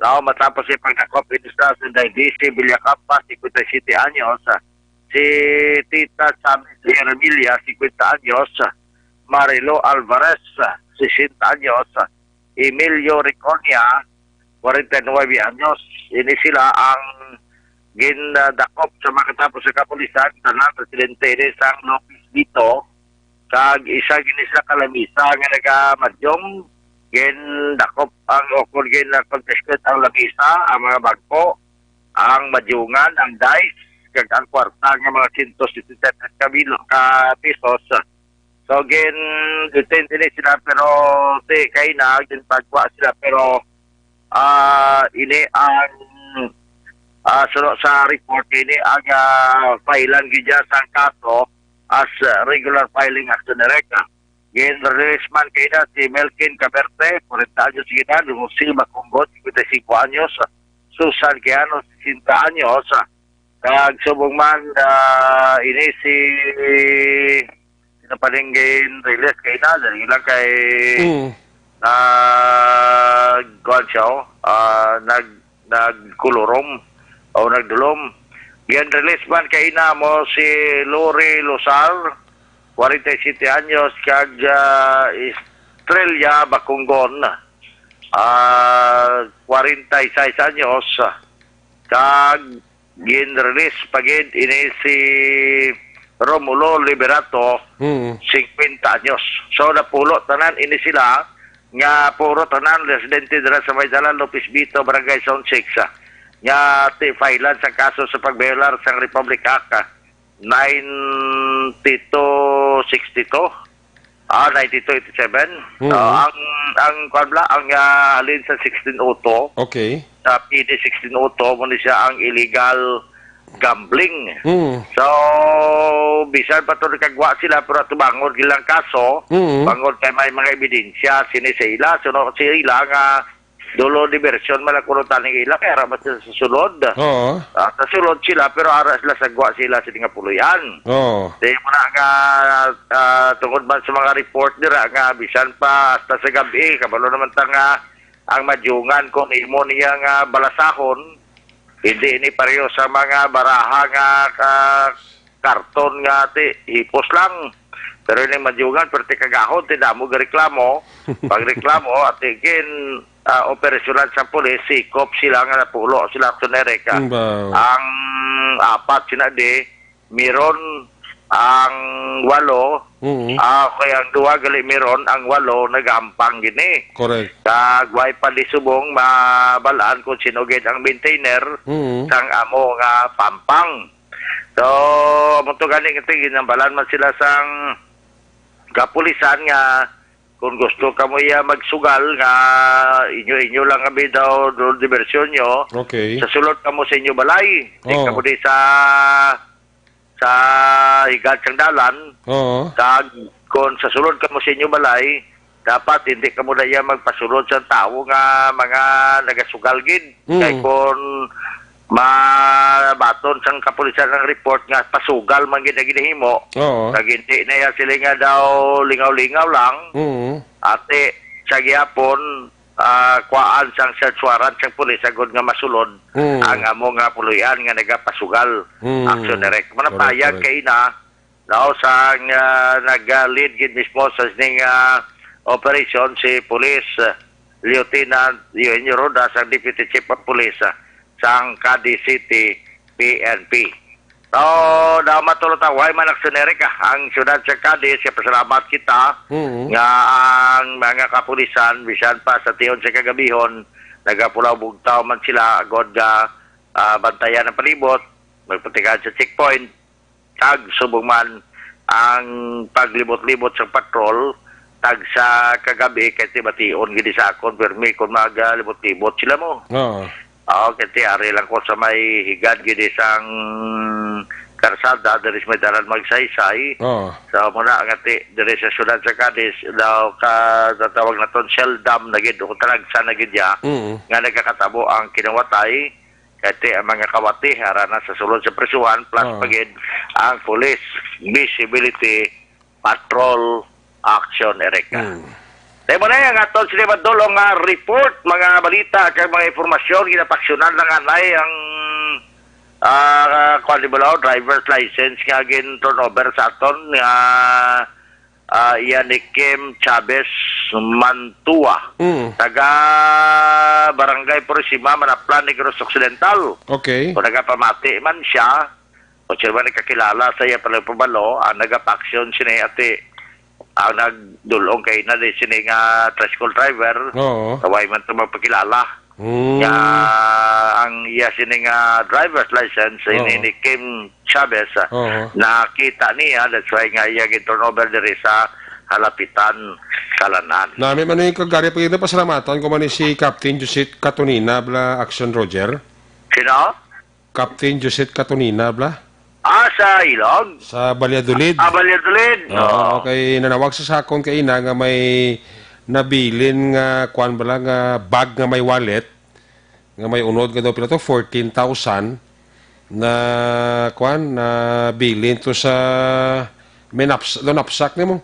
Tao matapos sa pagdakop ini sa Sunday D C Villacampa, singkwenta y siyete anyos, si Tita Sammy Remilla, singkwenta anyos, Marilo Alvarez, sesenta anyos, Emilio Riconia, kwarenta y nuebe anyos. Ini sila ang gindakop sa makatapos sa kapulisan, tanan residente ini sang Lopez Vito, kag isa gini sila ka lamisa nga nagamadyong gindakop ang, o kon gin-confiscate ang lamisa, ang mga bangko, ang madyungan, ang dice, kag ang kwarta nga mga sento setenta ka bilo ka pesos. So, gin-detain ini sila, pero di kay na ginpagwa sila, pero ah ini ang, ah, suno sa report, ini ang, ah, filean gid niya sang kaso as, ah, regular filing action direct. Gin-release man kay na si Melkin Caberte, kwarenta anyos de edad, Jose Bacungon, singkwenta y singko anyos, Susan Quijano, sesenta anyos, kag subong man, ah, ini si, sino pa rin gin-release kay na, dali lang kay Mm. nag, kuwan siya, oh, ah, nag, nagkulurom o nagdulom. Gin-release man kay na mo si Lori Losar, kwarenta y siyete anyos, kag, ah, Estrella Bacungon, ah, kwarenta y sais anyos, kag gin-release pa gid ini si Romulo Liberato, Mm. singkwenta anyos. So, napulo tanan ini sila nga puro tanan residente dira sa may Dalan Lopez Vito, Barangay Zone six, ah, nga ti-filean sang kaso sa pagbayolar sang Republic Act, ah, ninety-two sixty-two. Ah, ninety-two eighty-seven. Mm. Ah, ang, ang, kwan bala, ang, ah, halin sa sixteen oh two, Okay. sa P D sixteen oh two, mo ni siya ang illegal gambling. Mm. So, bisan pa to nakagwa sila, pero ato bangod ilang kaso, Mm. bangod kay may mga ebidensya sini sa ila, so, no, sa ila nga dulo diversion man ang kuno taning ila, kay ara man sila sa sulod. Oo. Ah, sa sulod sila, pero ara sila sa gwa sila sa nga puloy-an. Oo. Di mo na nga, ah, tungod man sa mga report dira nga bisan pa hasta sa gabi, kabalo naman ta nga ang madyungan kung imo niya nga balasahon, hindi ini pareho sa mga baraha nga ka-, karton nga ti hipos lang. Pero ining madyungan, pero ti kagahon, ti damo gareklamo. Pagreklamo, ati gin, ah, operasyonan sa pulis, sikop sila nga napulo sila, Action Eric, ah. Mm, ba? Ang apat sina di, meron ang walo, Mm. ah, kay ang duha gali meron, ang walo nagahampang gini. Correct. Kag way pa di subong mabalaan kung sino gid ang maintainer Mm. sang amo nga pampang. So, amo to gani nga ginambalan man sila sang kapulisan nga kung gusto kamo iya magsugal nga inyo-inyo lang kami daw do-, diversyon nyo, Okay. sa sulod kamo sa inyo balay. Di Oh. kamo di sa, sa higad sang dalan. Oo. Kag kung sa sulod kamo sa inyo balay, dapat hindi kamo na iya magpasulod sa tawo nga mga nagasugal gid. Mm. Kay kung mabaton sang kapulisan ang report nga pasugal man gid ang ginahimo, Oo. kag hindi na iya sila nga daw lingaw-lingaw lang, Mm. ati sa gihapon, ah, kuhaan sang search warrant sang pulis agod nga masulod Mm. ang amo nga puloy-an nga nagapasugal. Mm. Action Direct. Correct, Manapayag correct. kay na, Now, sang, ah, nag-lead gid mismo sa sining, ah, operasyon si Police, ah, Lieutenant Eugenio Rodas, ang Deputy Chief of Police, ah, sang Cadiz City P N P. So, daw matulog ta, way man aksyon, Eric, ah, ang siyudad sa Cadiz, kaya pasalamat kita Mm. nga ang mga kapulisan, bisan pa sa tion sa kagabihon, nagapulaw bugtaw man sila, agod nga, ah, bantayan ang palibot, magpatikaan sa checkpoint, kag subong man ang paglibot-libot sa patrol, tag sa kagabi, kay ti bation gid sa akon, pirmi kon magalibot-libot sila mo. Oo. Oo, kay ti ari lang ko sa may higad gid sang karsada, diri sa may dalan Magsaysay. Oo. So, muna nga ti, diri sa siyudad sa Cadiz, daw ka, tatawag naton Shell Dam na gid, o talagsa na gid ya, Mm. nga nagakatabo ang kinawatay, kay ti ang mga kawati, ara na sa sulod sa prisuhan, plus Oo. pa gid ang police visibility patrol action, Erica. Mm. Tayo mo na ang aton sila madulong nga report, mga balita, kag mga impormasyon, ginapaksyonan lang anay ang, ah, kwan, di ba, driver's license nga gin-turnover sa aton nga, ah, iya ni Kim Chavez Mantua, Mm. taga Barangay Purisima, Manaplan, Negros Occidental. Okay. Kung nagapamati man siya, o siya man nagkakilala sa iya pala pabalo, ang nagapaksyon sini ati, ang nagdulong kay na di sini nga tricycle driver, Oo. kaway man to magpakilala. Mm. Nga ang iya sini nga driver's license, Oo. ini ni Kim Chavez, ah, Oo. nakita niya, that's why nga iya gin-turnover diri sa Halapitan, Kalanan. Nami man yung kagari pa yun, pasalamatan ko man ni si Captain Joseph Katunina, bla Action Roger. Sino? Captain Joseph Katunina, bla? Ah, sa Ilog? Sa Valladolid. Ah, Valladolid. Oo, Oo. okay. Nanawag sa sakon kaina nga may nabilin nga, kwan bala, nga bag nga may wallet, nga may unod nga daw pila to, fourteen thousand, na, kwan, na bilin to sa, may naps-, do napsak nimo.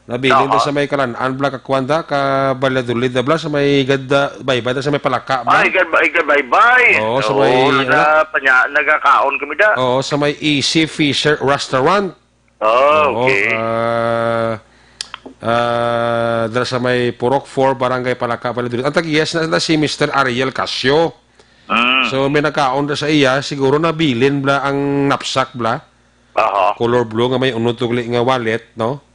Nabilin Aha. da sa may Kalanan, bla, ka kwan da, ka Valladolid da, bla, sa may gada, baybay da, sa may Palaka, bla. Ay, igad, igad baybay. Oo, sa Oo, may, naga, ano? panya, nagakaon kami da. Oo, sa may Easy Fisher Restaurant. Oh, Oo, okay. ah, ah, dala sa may Purok four, Barangay Palaka, Valladolid. Ang tag-iyas na, na si Mister Ariel Casio. Mm. So, may nagkaon da sa iya, siguro nabilin, bla, ang napsak, bla. Aha. Color blue nga may unod tugli nga wallet, no?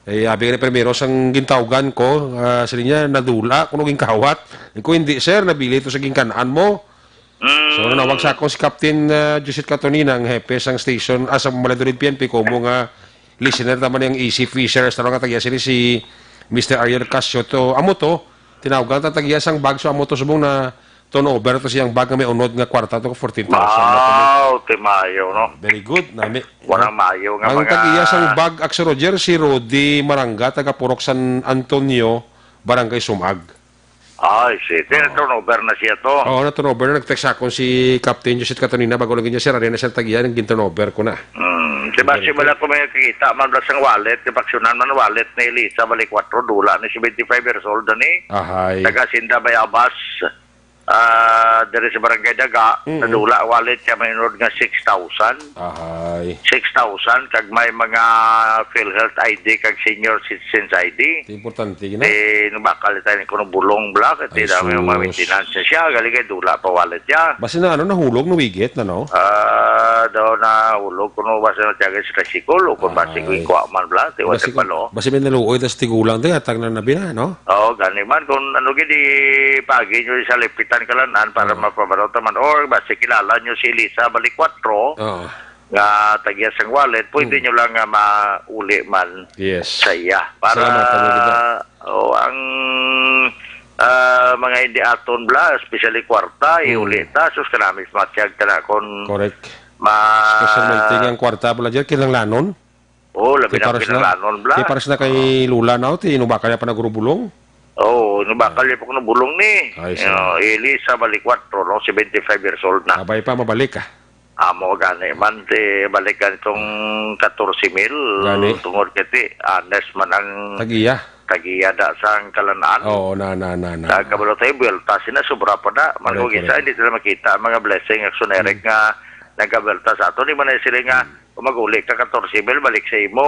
Eh, abi nga ni primero sang gintawgan ko, ah, sila niya, nadula, kuno ginkawat. Ko, "Hindi, sir, nabili to sa ginkanaan mo." Mm. So, nanawag sa akon si Captain, ah, Joseph Catonina, ang hepe sang station, ah, sa Valladolid P N P, kumo nga listener naman yung Easy Fisher, sa nga tagya sini si Mister Ariel Casio to. Amo to, tinawagan ta tagya sang bag, so amo to subong na turnover to siyang bag nga may unod nga kwarta to, fourteen thousand na to. Wow, ti mayo, no? Very good, nami. Wala mayo nga Ang mga tag-iya sang bag, Axel Roger, si Rudy Maranga, taga Purok San Antonio, Barangay Sumag. Ay, si, Oo. turnover na siya to. Oo, na-turnover na. Nag-text akon si Captain Joseph Catonina, bago lang niya, sir, ari na siya tag-iya, nang gin-turnover ko na. Hmm, di ba, Very si good. Wala ko may kakita, man, blas ang wallet, di ba, aksyonan man wallet ni Elisa, balik kwatro, dula ni seventy-five years old, ani? Ahay. Taga Sinda, Bayabas. Ah, diri sa Barangay Daga, Mm. nadula wallet siya may inod nga six thousand. Ahay. Six thousand, kag may mga PhilHealth I D kag senior citizens I D. Ito importante, gina. Eh, nabakal tayo ni kuno bulong bla, kay Ay, tila may mga sus. maintenance siya, galing kay dula pa wallet siya. Basi na, ano, nahulog, nawigit na, no? Ah, daw nahulog kuno, basi na tiyaga sa tricycle, o kung basi Ay. ko ikuha man bla, tiwa Basi sa ko, palo. basi may naluoy, tas tigulang, tayo, atag na nabi na, no? Oo, gani man. Kung ano gid, ipagi nyo sa Lipitan Kalanan para Hmm. mapabaro ta man. Or basi kilala nyo si Elisa Balicuatro, Oo. nga tagya sang wallet, pwede Hmm. nyo lang nga mauli man Yes. sa iya. Para, Salamat, Tamo Gida. oh, ang, ah, mga hindi aton bla, especially kwarta, Hmm. iuli ta, sus, kanami, matyag ta na kung Correct. ma- Special meeting ang kwarta pala dyan, kinahanglanon? Oh, labi Kay na pares na, kinahanglanon, bla. kay pares na kay Lula na, ti, inubakal niya pa nagurubulong? Oo, inubakal niya pa kuno bulong ni. Ay, sige. Oh, Elisa Balicuatro, no? Seventy-five years old na. Abay pa, mabalik, ah. Amo gani man, ti, balik ka nitong katorse mil, Gani. tungod kay ti, honest man ang Tag-iya. tag-iya da sa ang Kalanan. Oo, na, na, na, na. Sa kabalo tayo, buwelta sina, sobra pa na. Man Correct, kung isa, correct. hindi sila makita ang mga blessing, action, Eric, Hmm. nga nagkabuwelta sa ato. Di man na sila nga, Hmm. Kung mag-uli ka, katorse mil, balik sa imo,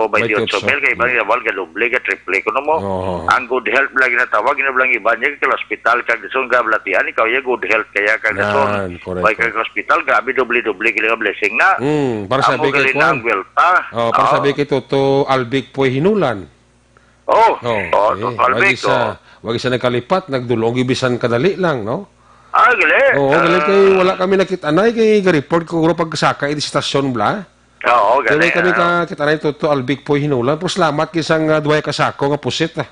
Baitiocho mil, kay ibang yawal, gadoble, gatriple, kuno mo. Oo. Ang good health, bala ginatawag, ina bala ang iba niya, kay hospital, kag dason, gablatian, ikaw, ya, good health, kaya, kag dason, Yan, correct, way correct. kag hospital, grabe, doble-doble, gila nga blessing na. Mm, para Amo sabi kay gali na Kwan. ang buwelta. Oh, para Oo. sabi kay Toto Albic Poy Hinulan. Oh, Oh, oh, eh, Toto Albic, wagi sa, oh. wagi sa nagkalipat, nagdulong, bisan kadali lang, no? Ah, gali. Oo, gali kay Ah. wala kami nakit-anay kay ga-report ko guro pagkasaka iti stasyon bla. Oo, Kay gali, wala kami ah. ka kit-anay Toto Albic Poy Hinulan. Pero salamat kay sang, ah, duway ka sako nga pusit, ah.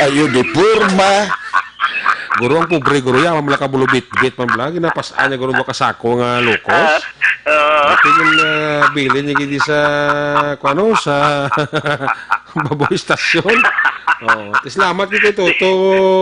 Ayo di porma. Guro ang pobre guro ya, mamla ka bulubitbit man bla. Ginapas-an niya guro duha ka sako nga lukos. Ah, ah. Tingin na bilin niya gidi sa, kuano, sa Baboy Stasyon. Oh, salamat kay Toto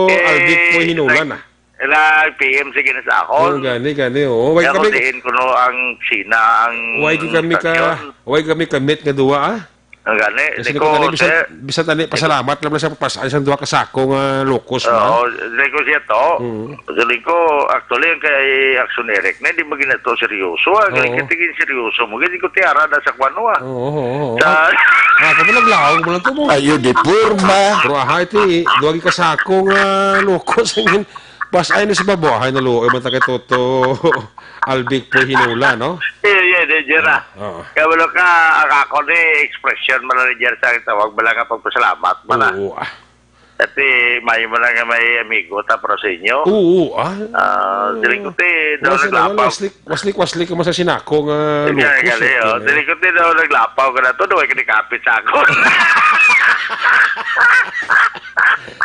Eh, Albic Poy Hinulan, ah. Nag-P M sige na sa akon. Oo, gani, gani, oo. Way Kaya kami ko diin kuno ang Sina, ang Way kami ka, stasyon. way kami ka-meet nga duwa, ah? Ang gani, Kasi di ko, ko tani, bisan, sir. Bisan tani, pasalamat lang sa papasan sa duha ka sako nga locos, ma. Oo, di ko siya to. Mm. Siling ko, actually, ang kay Action Eric na, di ba ginato seryoso, ah? Galing Oo. Ka tingin seryoso mo, hindi ko tiara na sa kwano, ah. Oo, oo, oo. Sa Ah, ah, kami naglaog mo lang to mo. Ayo, di purma. Pero aha, iti, duwag ka sako nga locos. Pas ay na si Babo, ay naluoy man ta kay Toto Albic po hinula, no? Iya, iya, di, Jera. Oo. Kabalo ka, ang ako ni expression man ni Jera sa tawag, bala nga pagpasalamat man, ah. Oo, ah. Dati, may mo na nga may amigo ta, pero sa inyo. Oo, ah. Ah, dili ko ti, daw Wala sila, wala, naglapaw. Waslik, waslik, waslik ka man sa sinako nga Nga, lukos, gali, eh, oh. Kaya. Dili ko ti, daw naglapaw ka na to, daw ay kinikapit sa ako.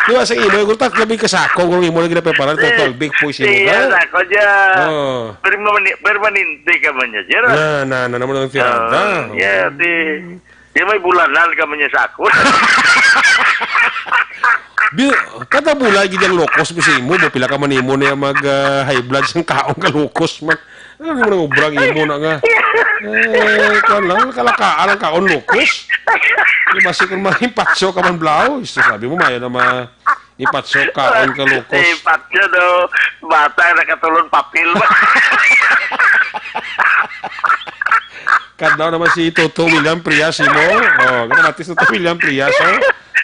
Di ba, sa imo, yung tatlo, may kasako, kung imo lang ginapreparar, Eh, total, big push mo sige, ba? Ako dyan. Oh. Permani-, permanente ka man niya, Gerald. Na, na, na naman ang tirada. Oh, yeah, di, di may bulanan ka man niya sa ako. Bi-, kada bulay gid ang locos mo sa imo, mo pila ka man imo niya mag, ah, high blood sang kaon ka locos man. Ano mo nang ubrang imo na nga? Eh, kuwan lang, kalakaan ang kaon locos. Di ba, si kung mahimpatso ka man, Blau? Isto sabi mo, mayo na ma-, ipatso, kaon ka locos. Eh, patyo, no? Bata, nakatulon papel. Kadlaw naman si Toto William Prias, imo. Oh, kaya matis Toto William Prias, oh.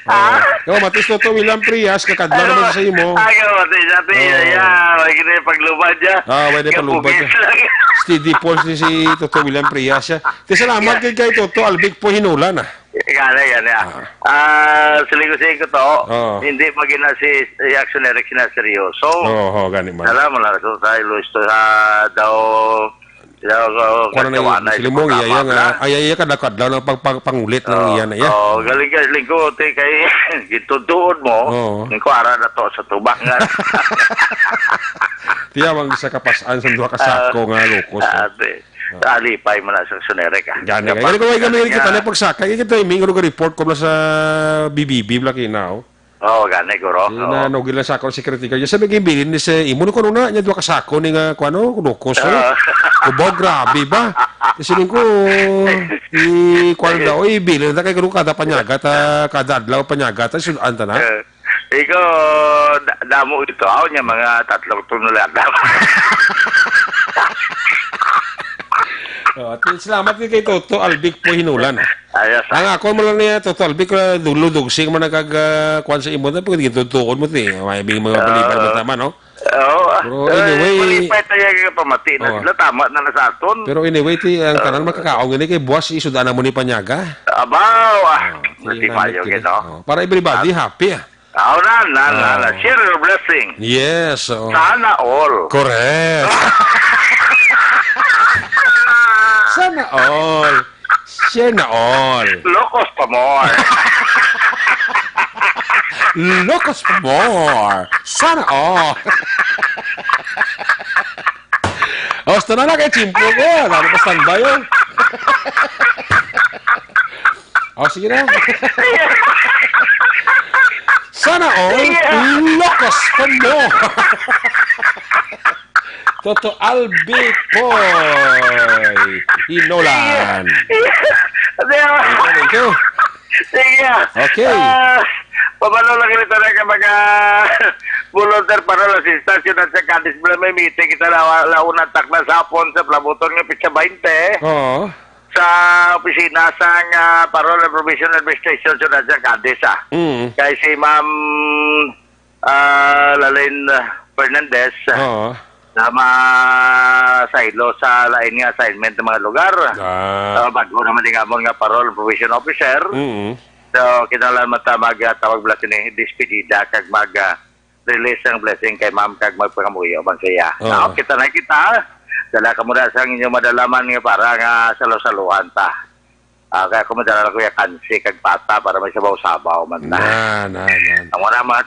Oh, Ah? Kaya matis Toto William Prias, kakadlaw naman sa imo. Ah, kaya matis, ate, Oh. Yeah, may gina yung paglubad niya. Ah, may na Yung paglubad pugis niya. Lang. Steady pulse ni si Toto William Prias, siya. Kaya salamat Yeah. kay, kay Toto Albic po hinulan, ah. Gana, gana. Ah. Ah, siling ko sa inyo to, Oo. hindi magina si, si Action Eric na seryoso. Oo, oo, gani man. Alam mo lang, so, sa ilusto sa daw, daw, Kung ano na yun, katawanan sila sa mo, iya, programa, iya nga, bla. Ay, iya, kada kadlaw ng pag-, pag-, pangulit ng Oo, iya na iya. Oo, galing ka, lingkod, eh, kay, gitutuon mo, Oo. Yung kuwara na to sa tubangan. Tiya, mang isa kapasan sa duha ka Ah, sako nga lukos, eh. Ate. Alipay mo na sa Action Eric, ah. Gani, Kapag gani ko, ay, gani, gani, kita na pagsakay. Kita, may nga report ko na sa B B B, Blakinaw. Oo, gani, guro. Di Oo. Na, nugil lang sa ako, security guard. Sabi, gibilin ni sa imo, no, kuno na, niya, duha ka sako ni nga, kuano, lukos, eh. Oo. Kubaw, grabe ba? Kasi ko, i-, kuwan daw, ibilin na kay kuno kada panyaga, ta, kada adlaw panyaga, ta, sudan ta na. Eh, ikaw, da-, damo ito, aw niya, mga tatlong tonelada. Oh, at least salamat kay Toto Albic po hinulan. Ayos, Ang ah. Ako mo lang niya, Toto Albic, ah, dulo dugsing man nagkag, ah, kwan sa imo na, pag gitutuon mo, ti, may bing mga Ah. Balibar na tama, no? Oo, ah. Pero Eh, anyway, malipay tayo yung pamati na oh. Sila, tama na na sa aton. Pero anyway, ti, ang Ah. Tanan makakaon gini kay buwas, isudan na mo ni panyaga. Abaw, ah. Ah, Mati sige, payo, sige. Gino. Oh, para everybody Ah. Happy, ah. Aw, na, na, na, na. Oh. Share your blessing. Yes, oh. Sana all. Correct. Sana all. Share na all. Locos pa more. Locos pa more. Sana all. Oh, basta na lang kay Chimpo ko. Lalo pa standby, oh. Oh, sige na. Sana all. Sige. Locos pa more. Toto Albi Poy Hinolan. Sige. Thank you, thank you. Sige. Okay. Ah, pabalo lang kita na ka mga volunteer para lang sa istasyon at sa Cadiz. Wala may meeting kita la-, launa takna sa hapon sa Plabuton nga pitsa baynte. Oo. Sa opisina sang, ah, Parol and Probation Administration sa Cadiz, ah. Mm. Kay si Ma'am, ah, Lalin Fernandez, ah, Oo. na masaylo sa lain nga assignment ng mga lugar. Ah. So, bago naman din amon nga Parol and Probation Officer. Mm. So, kinahanglan man ta mag, ah, tawag bala sini, despedida kag mag, ah, release ang blessing kay ma'am kag magpangamuyo man siya. Oo. Now, kita na kita. Dala ka muna sa inyo madalaman nga para nga salusaluhan ta. Ah, kaya kung madala ko yung kansi kag pata para may sabaw-sabaw man ta. Na, na, na. Ang wala man.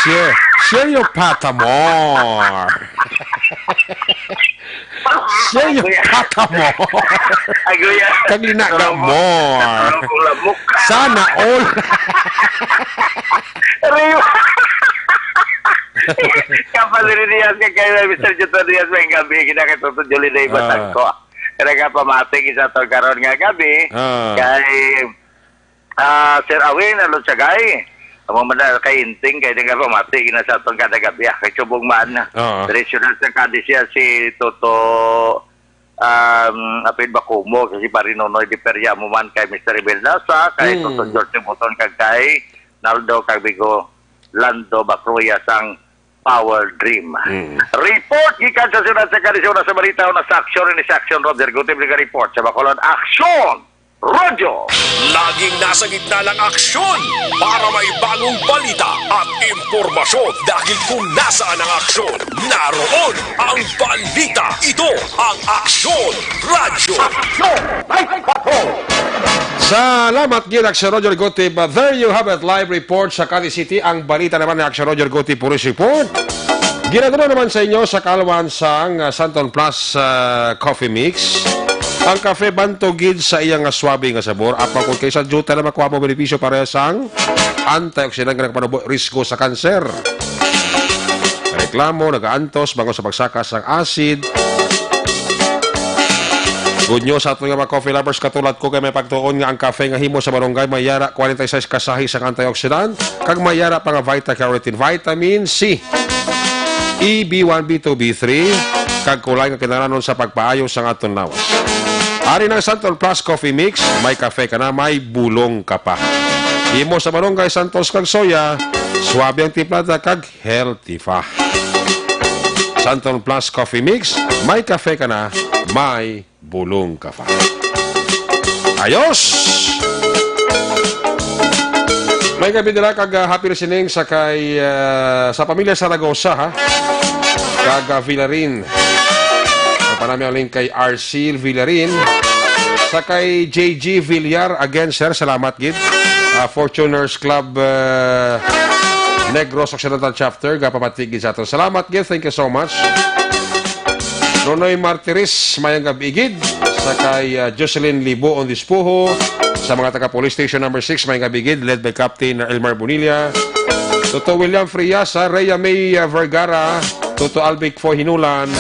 Share. Share your pata more. Share your Aguya. Pata more. Aguya. Kag linaga Tulog mo. More. Tulog mo, lamok. Sana all. Aray. Kapag rin niya, kay, kay Mister Juto Diaz, may gabi, kita kay Toto Jolly Day Ah. Batangco. Kaya nga pamati, isa to karon nga gabi. Ah. Kay, Ah, Sir Awin, Alon Sagay. Amo man na kay Inting, kay nga pamati, gina sa atong kada gabi, ah, kay subong man. Oo. Diretso na sa Cadiz siya si Toto, um, apil ba Kumo, si Pare Nonoy de Peria mo man, kay Mister Emil Nasa, kay Hmm. Toto George Buton, kag kay Naldo, kag Bigo Lando Bacruya sang Power Dream. Mm. Report gikan sa siyudad sa Cadiz, una sa balita, una sa aksyon, ini sa aksyon, Roger Gutib, nag-report sa Bacolod. Aksyon! Roger! Laging nasa gitna ng aksyon para may bagong balita at impormasyon, dahil kung nasaan ang aksyon, naroon ang balita. Ito ang Aksyon Radyo. Aksyon! Live Patrol! Salamat gid, Aksyon Roger Gutib. There you have it, live report sa Cadiz City. Ang balita naman ni Aksyon Roger Gutib, Police Report. Ginadala naman sa inyo sa kalwan sang, ah, Santon Plus, ah, Coffee Mix. Ang kafe bantog gid sa iya nga swabe nga sabor. Apan kung kay sa juta na makuha mo benepisyo para sang antioxidant nga nagpanubo risgo sa kanser. Reklamo, nagaantos, bangod sa pagsaka sang acid. Good news sa aton nga mga coffee lovers, katulad ko, kay may pagtuon nga ang kafe nga himo sa malunggay may yara forty-six ka sahi sang antioxidant, kag may yara pa nga vita carotene, vitamin C, E, B one, B two, B three, kag kulay nga kinahanglanon sa pagpaayo sang aton lawas. Ari ng Santon Plus Coffee Mix, may kafe ka na, may bulong ka pa. Himo sa malunggay, Santos, kag soya, swabe ang timplada, kag healthy pa. Santon Plus Coffee Mix, may kafe ka na, may bulong ka pa. Ayos! May gabi nila kag, ah, happy listening sa kay, ah, sa pamilya Saragosa, ha? Kag, ah, Villarin. Ang panami ang link kay Arcel Villarin. Sa kay J G Villar, again, sir, salamat gid. Ah, Fortuners Club, ah, Negros Occidental Chapter, gapamati gid sa aton. Salamat gid, thank you so much. Nonoy Martires, mayang gabi gid. Sa kay, ah, Jocelyn Libo on Dispuho, sa mga taga Police Station Number Six, mayang gabi gid, led by Captain Elmar Bonilla. Toto William Frias, ha, Rhea May, ah, Vergara, Toto Albic Foy Hinulan.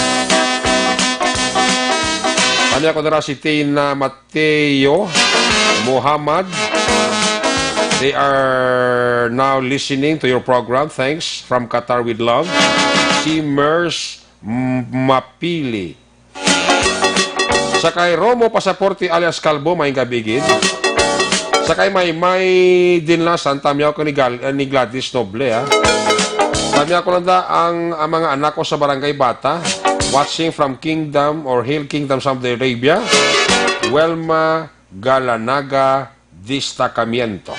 Kami ako dara si Tina Mateo Muhammad. They are now listening to your program. Thanks. From Qatar with love. Si Mers M-, Mapili. Sa kay Romo Pasaporte alias Kalbo, may gabi gid. Sa kay Maymay Dinlasan, tamyaw ko ni Gal-, eh, ni Gladys Noble, ha. Tamyaw ko lang da ang, ang mga anak ko sa Barangay Bata, watching from Kingdom or Hill Kingdom, Saudi Arabia. Welma Galanaga Destacamiento.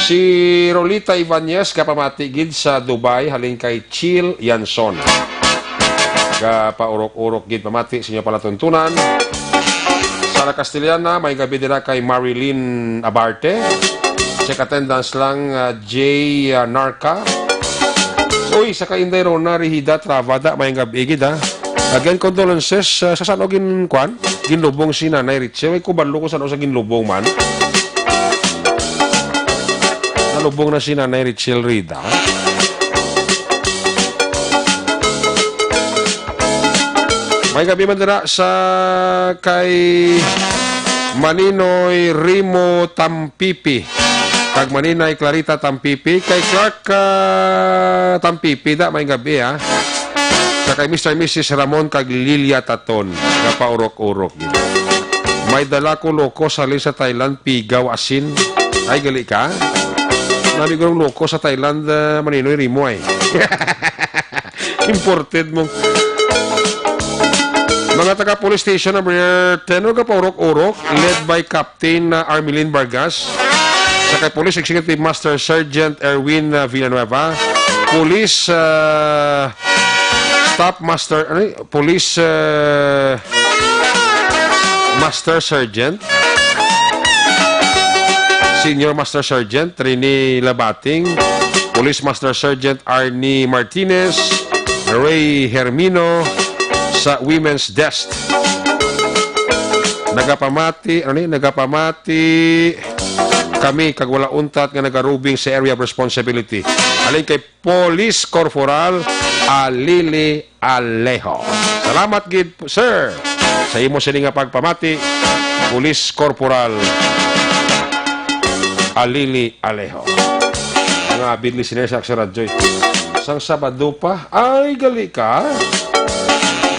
Si Rolita Ibanez, kapamati gid sa Dubai, halin kay Chill Yanson. Gapaurok-urok gid pamati sa inyo palatuntunan. Sa La Castellana, may gabi dira kay Marilyn Abarte. Check attendance lang, ah, J, ah, Narca. Uy, sa kay Inday Rona Rihida Travada, may gabi gid, ha. Again, condolences, ah, sa san-o gin-, kwan? Ginlubong si Nanay Rachel. Ay, kubalo ko san-o sa ginlubong man. Nalubong na si Nanay Rachel Rida. May gabi man dira sa kay Maninoy Rimo Tampipi. Kag Maninay Clarita Tampipi. Kay Clark, ah, Tampipi da, may gabi, ah. Sa kay Mister Missus Ramon kag Lilia Taton, napaurok-urok gid. May dala ko loko sa, sa Thailand, pigaw, asin. Ay, gali ka? Nami ko ng loko sa Thailand, ah, Maninoy Rimo ay. Imported mo. Mga taga Police Station number ten, o kapaurok-urok, led by Captain, uh, Armelin Vargas. Sa kay Police Executive Master Sergeant Erwin, uh, Villanueva. Police, uh, Staff Master, ano y-, Police, uh, Master Sergeant. Senior Master Sergeant Rene Labating. Police Master Sergeant Arnie Martinez. Ray Hermino sa Women's Desk. Nagapamati, ano ni? Nagapamati kami kag wala untat nga nagarubing sa area of responsibility. Halin kay Police Corporal Alili Alejo. Salamat gid, sir, sa imo sini nga pagpamati, Police Corporal. Alili Alejo. Mga avid listener sa Aksyon Radyo, eh. Sang Sabado pa? Ay, gali ka?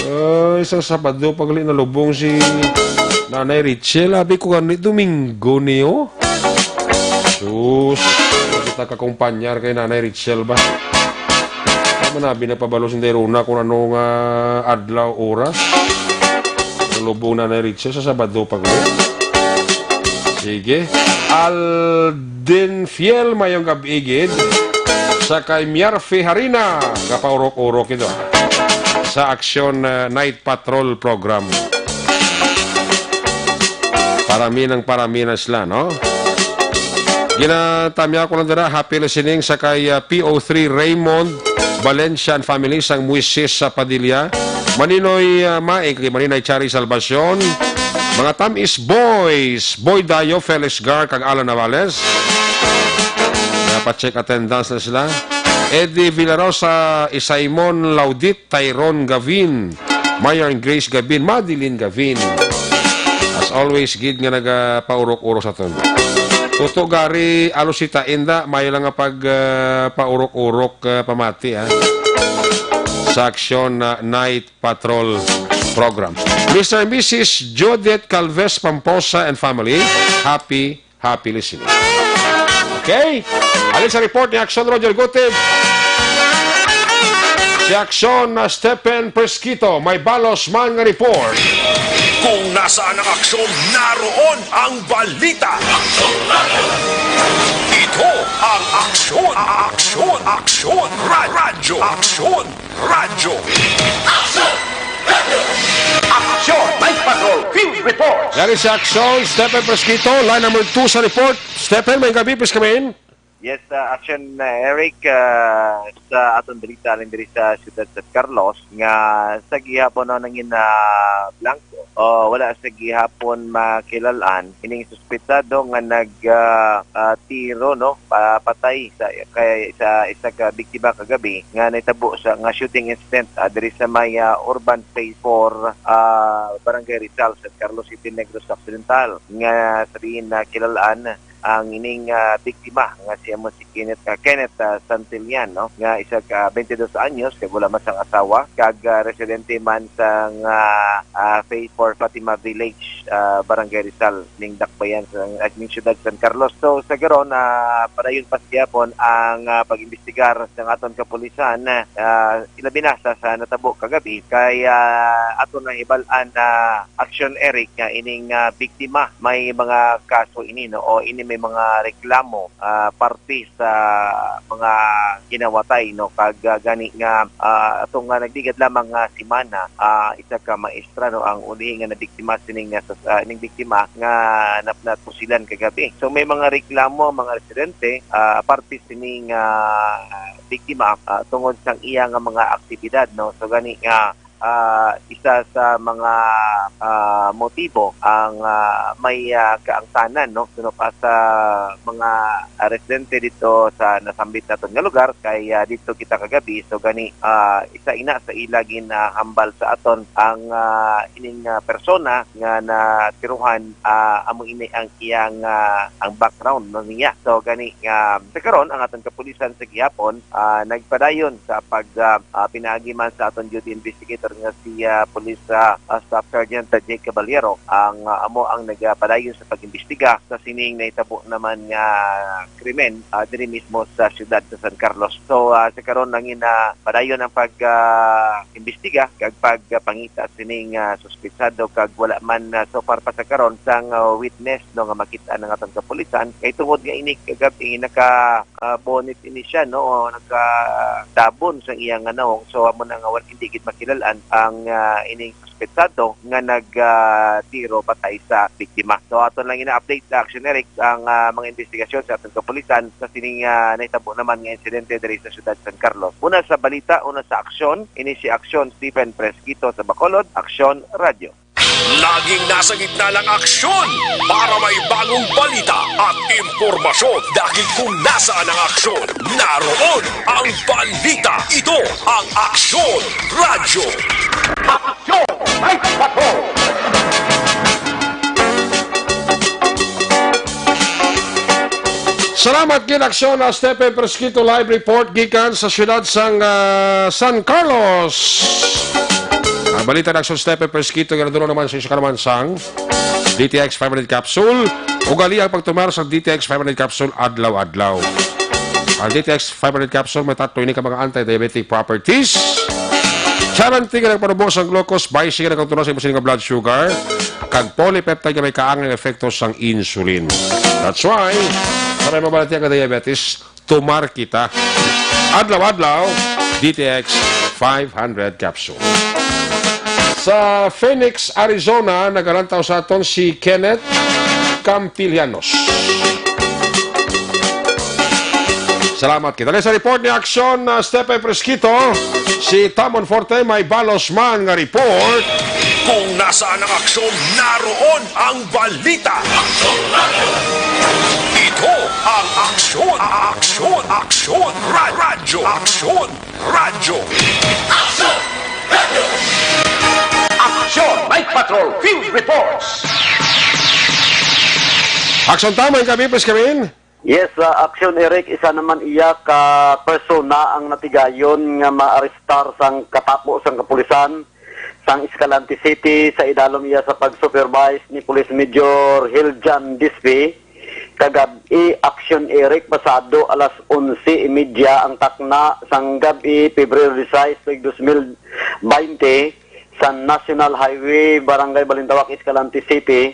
Ay, sang Sabado pa gali nalubong si Nanay Rachel. Abi ko gani, Domingo niyo. Sus, kita kakumpanyar kay Nanay Rachel ba? Manabi na pabalo si Rona kung ano nga adlaw, oras. Nalubong Nanay Rachel sa Sabado pa gali. Sige. Alden Fiel, mayong gab-i gid. Sa kay Miarfe Harina, kapaurok-urok ito. Sa Aksyon, uh, Night Patrol Program. Parami ng parami na sila, no? Ginatamya ko lang dira, happy listening sa kay, uh, P O three Raymond Valencia and family sang Moises sa Padilla. Maninoy, uh, Maing, kay Maninay Chari Salvacion. Mga Tamis Boys, Boy Dayo, Felix Gar, kag Alan Navales. Napa-check attendance na sila. Eddie Villarosa, Isaimon Laudit, Tyrone Gavin, Mayor Grace Gavin, Madeline Gavin. As always, gid nga nagapaurok-urok sa aton. Tuto gari, alusita inda, mayo lang nga pag, ah, paurok-urok, ah, pamati, ah. Sa Aksyon, ah, Night Patrol Program. Mister and Missus Judith Calves Pamposa and family, happy, happy listening. Okay? Alin sa report ni Aksyon Roger Gutib? Si Aksyon na Stephen Presquito, may balos man nga report. Kung nasaan ang aksyon, naroon ang balita. Ito ang Aksyon, Aksyon, Aksyon, Ra-, Radyo, Aksyon, Radyo. Aksyon! Aksyon! Night Patrol Field Report! Yari si Aksyon, Stephen Presquito, line number two sa report. Stephen, may gabi, please come in. Yes, uh, Aksyon, uh, Eric, uh, sa aton balita, alin diri sa siyudad sa Carlos, nga sa gihapon na nangin, uh, blanco, o wala sa gihapon makilalaan, ining suspetsado nga nag, ah, ah, tiro, no, papatay sa, kay, sa isa ka biktima kagabi nga nahitabo sa, nga shooting incident, ah, diri sa may, ah, Urban Phase four, ah, Barangay Rizal, San Carlos City, Negros Occidental, nga sa diin nakilalaan ang ining, ah, biktima nga si, amo si Kenneth, ah, Kenneth, ah, Santillan, no, nga isa ka twenty-dos anyos, kag wala man sang asawa, kag, ah, residente man sang, ah, ah, Phase four Fatima Village, ah, Barangay Rizal, ning dakbayan sa, ah, ning siyudad San Carlos. So, sa karon, ah, padayon pa sa gihapon ang, ah, pag-imbestigar sang aton kapulisan, ah, ilabi na sa, sa natabo kagabi, kay, ah, aton nahibal-an na Aksyon, Eric, nga ining, ah, biktima may mga kaso ini, no, o ini may mga reklamo, ah, parte sa mga ginawatay, no, kag, ah, gani nga, ah, ato nga nagligad lamang nga semana, ah, isa ka maestra, no, ang uli nga nabiktima sining, ah, sa, ah, ining biktima nga nap-, napusilan kagabi. So, may mga reklamo ang mga residente, ah, parte sining, ah, biktima, ah, tungod sang iya nga mga aktibidad, no. So, gani nga, ah, isa sa mga, ah, motibo ang, ah, may, ah, kaangtanan, no, suno pa sa mga, ah, residente dito sa nasambit naton nga lugar, kay, ah, dito kita kagabi. So, gani, ah, isa ina sa ila gin, ah, hambal sa aton ang, ah, ining, ah, persona nga natiruhan, ah, amo ini ang iyang, ah, ang background, no, niya. So, gani nga sa karon ang aton kapulisan sa gihapon, ah, nagpadayon sa pag, ah, ah, pinaagi man sa aton duty investigator nga si, ah, Police, ah, ah, Staff Sergeant Jake Caballero, ang, ah, amo ang nagapadayon sa pag-imbestiga sa sining nahitabo naman nga krimen, ah, diri mismo sa siyudad sa San Carlos. So, ah, sa karon lang yun na padayon ang pag, ah, imbestiga kag pagpangita sining, ah, suspetsado, kag wala man, ah, so far pa sa karon sang, ah, witness, no, nga makita ng aton kapulisan. Kay tungod nga ini kagabi naka, ah, bonnet ini siya, no, o naka-dabon sang iyang, ah, nawong. So, amo na nga wal-, hindi gid makilalan ang, ah, ining suspetsado nga nag, ah, tiro patay sa biktima. So, aton lang ina-update sa Action Eric ang, ah, mga investigasyon sa aton kapulisan sa sining, ah, nahitabo naman nga insidente diri sa siyudad San Carlos. Una sa balita, una sa aksyon, ini si Aksyon Stephen Presquito sa Bacolod, Aksyon Radio. Laging nasa gitna ng aksyon para may bagong balita at impormasyon. Dahil kung nasaan ang aksyon, naroon ang balita. Ito ang Aksyon Radyo. Aksyon! May patrol! Salamat gid, Aksyon, ah, Stephen Fresquito, live report gikan sa siyudad sang, ah, San Carlos. Ang balita na, Aksyon, Stephen Fresquito, nga nadulong naman sa isa ka naman sang D T X five hundred capsule. Ugali ang pagtumar sa D T X five hundred capsule adlaw-adlaw. Ang D T X five hundred capsule may tatlo ini ka mga anti-diabetic properties. Guarantee nga nagpanubo sang glucose, basic nga nagkontrola sa imong sining nga blood sugar, kag polypeptide nga may kaangay nga epekto sang insulin. That's why, sa may mabalatian nga diabetes, tumar kita. Adlaw-adlaw, D T X five hundred capsule. Sa Phoenix, Arizona, nagalantaw sa aton si Kenneth Campilianos. Salamat kita. Sa report ni Aksyon, uh, Stephen Fresquito, si Tamon Forte may balos man nga report. Kung nasaan ang aksyon, naroon ang balita. Ito ang Aksyon, Aksyon, Aksyon, Ra-, Radyo, Aksyon, Radyo. Aksyon! Night Patrol Field Reports. Aksyon, Tamon, kami, please, kami. Yes, uh, Aksyon, Eric, isa naman iya ka persona ang natigayon nga maarestar sang katapo sang kapulisan sang Escalante City sa idalom iya sa pag-supervise ni Police Major Hiljan Dispe. Kagab-i, Aksyon, Eric, pasado alas onse y media ang takna sang gab-i, Pebrero disisais, tuig dos mil baynte, sa National Highway, Barangay Balintawak, Escalante City.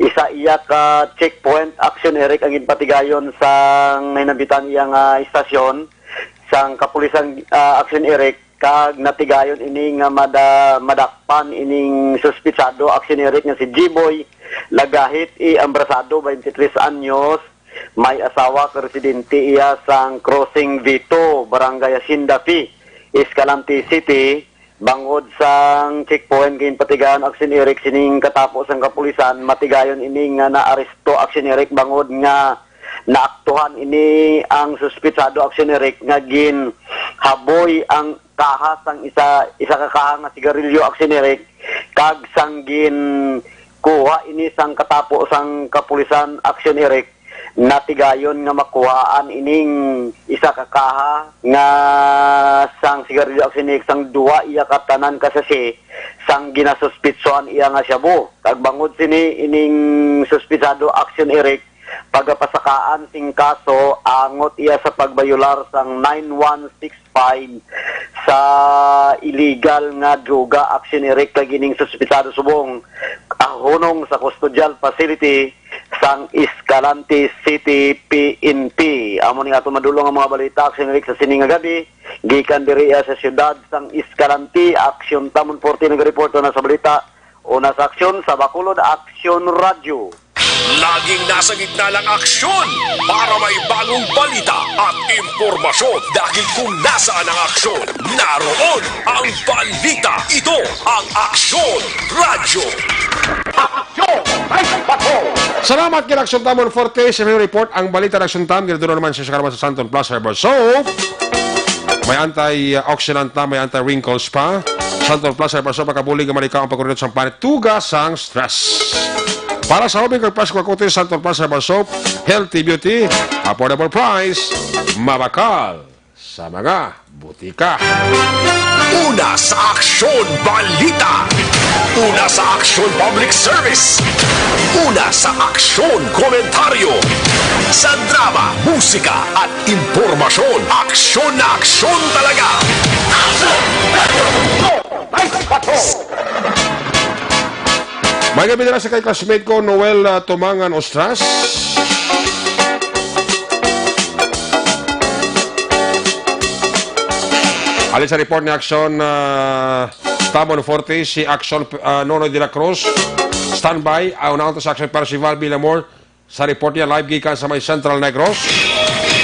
Isa iya ka checkpoint, Aksyon, Eric, ang ginpatigayon sang nahinambitan iya nga istasyon sang kapulisan, ah, Aksyon, Eric, kag natigayon ini nga mada-, madakpan ining suspitsado, Aksyon, Eric, nga si Jiboy Lagahit E. Ambrasado, twenty-three anyos, may asawa, ka residente iya sang Crossing Vito, Barangay Hacienda P, Escalante City. Bangod sang checkpoint, ginpatigayon, Aksyon, Eric, sining katapo sang kapulisan, matigayon ini nga naaresto, Aksyon, Eric, bangod nga naaktuhan ini ang suspitsado, Aksyon, Eric, nga ginhaboy ang kaha sang isa, isa ka kaha nga sigarilyo, Aksyon, Eric, kag sang ginkuha ini sang katapo sang kapulisan, Aksyon, Eric, natigayon nga makuhaan ining isa ka kaha nga sang sigarilyo, Aksyon, Eric, sang duha iya ka tanan ka sachet sang ginasuspitsuhan iya nga shabu. Kag bangod sini, ining suspitsado, Aksyon, Eric, pagapasakaan sing kaso angot iya sa pagbayolar sang nine one six five sa illegal nga droga, Aksyon, Eric, kag ining suspitsado subong ahunong sa custodial facility sang Escalante City P N P. Amo ni ato madulong ang mga balita, Aksyon, Eric, sa sini nga gabi. Gikan diri, ah, sa siyudad sang Escalante, Aksyon, Tamon Forte nagariporto na sa balita. Una sa aksyon sa Bacolod, Aksyon Radyo. Laging nasa gitna ng aksyon para may bagong balita at impormasyon, dahil kung nasaan ang aksyon, naroon ang balita. Ito ang Aksyon Radyo. Aksyon! May bato! Salamat kay Aksyon Tamon Forte sa inyong report. Ang balita ng Aksyon Tam, ginaduro naman sa Sakarama sa Santon Plus Herbal Soap. May anti-oxidant na, may anti-wrinkles pa. Santon Plus Herbal Soap, makabulig nga malikaw ang pagkurot sang panit, tuga sang stress. Para sa hobing kag Pasko, kutis Santon Plus Herbal Soap, healthy beauty, affordable price, mabakal sa mga butika. Una sa aksyon, balita. Una sa aksyon, public service. Una sa aksyon, komentaryo. Sa drama, musika, at impormasyon, aksyon na aksyon talaga. Aksyon! Aksyon! Aksyon! May gabi na sa kay classmate ko, Noel, ah, Tumangan Ostras. Alin sa report ni Aksyon, ah, Tamon Forte, si Aksyon, ah, Nonoy de la Cruz. Standby, ah, una sa Aksyon Percival Villamor. Sa report niya, live gikan sa may Central Negros.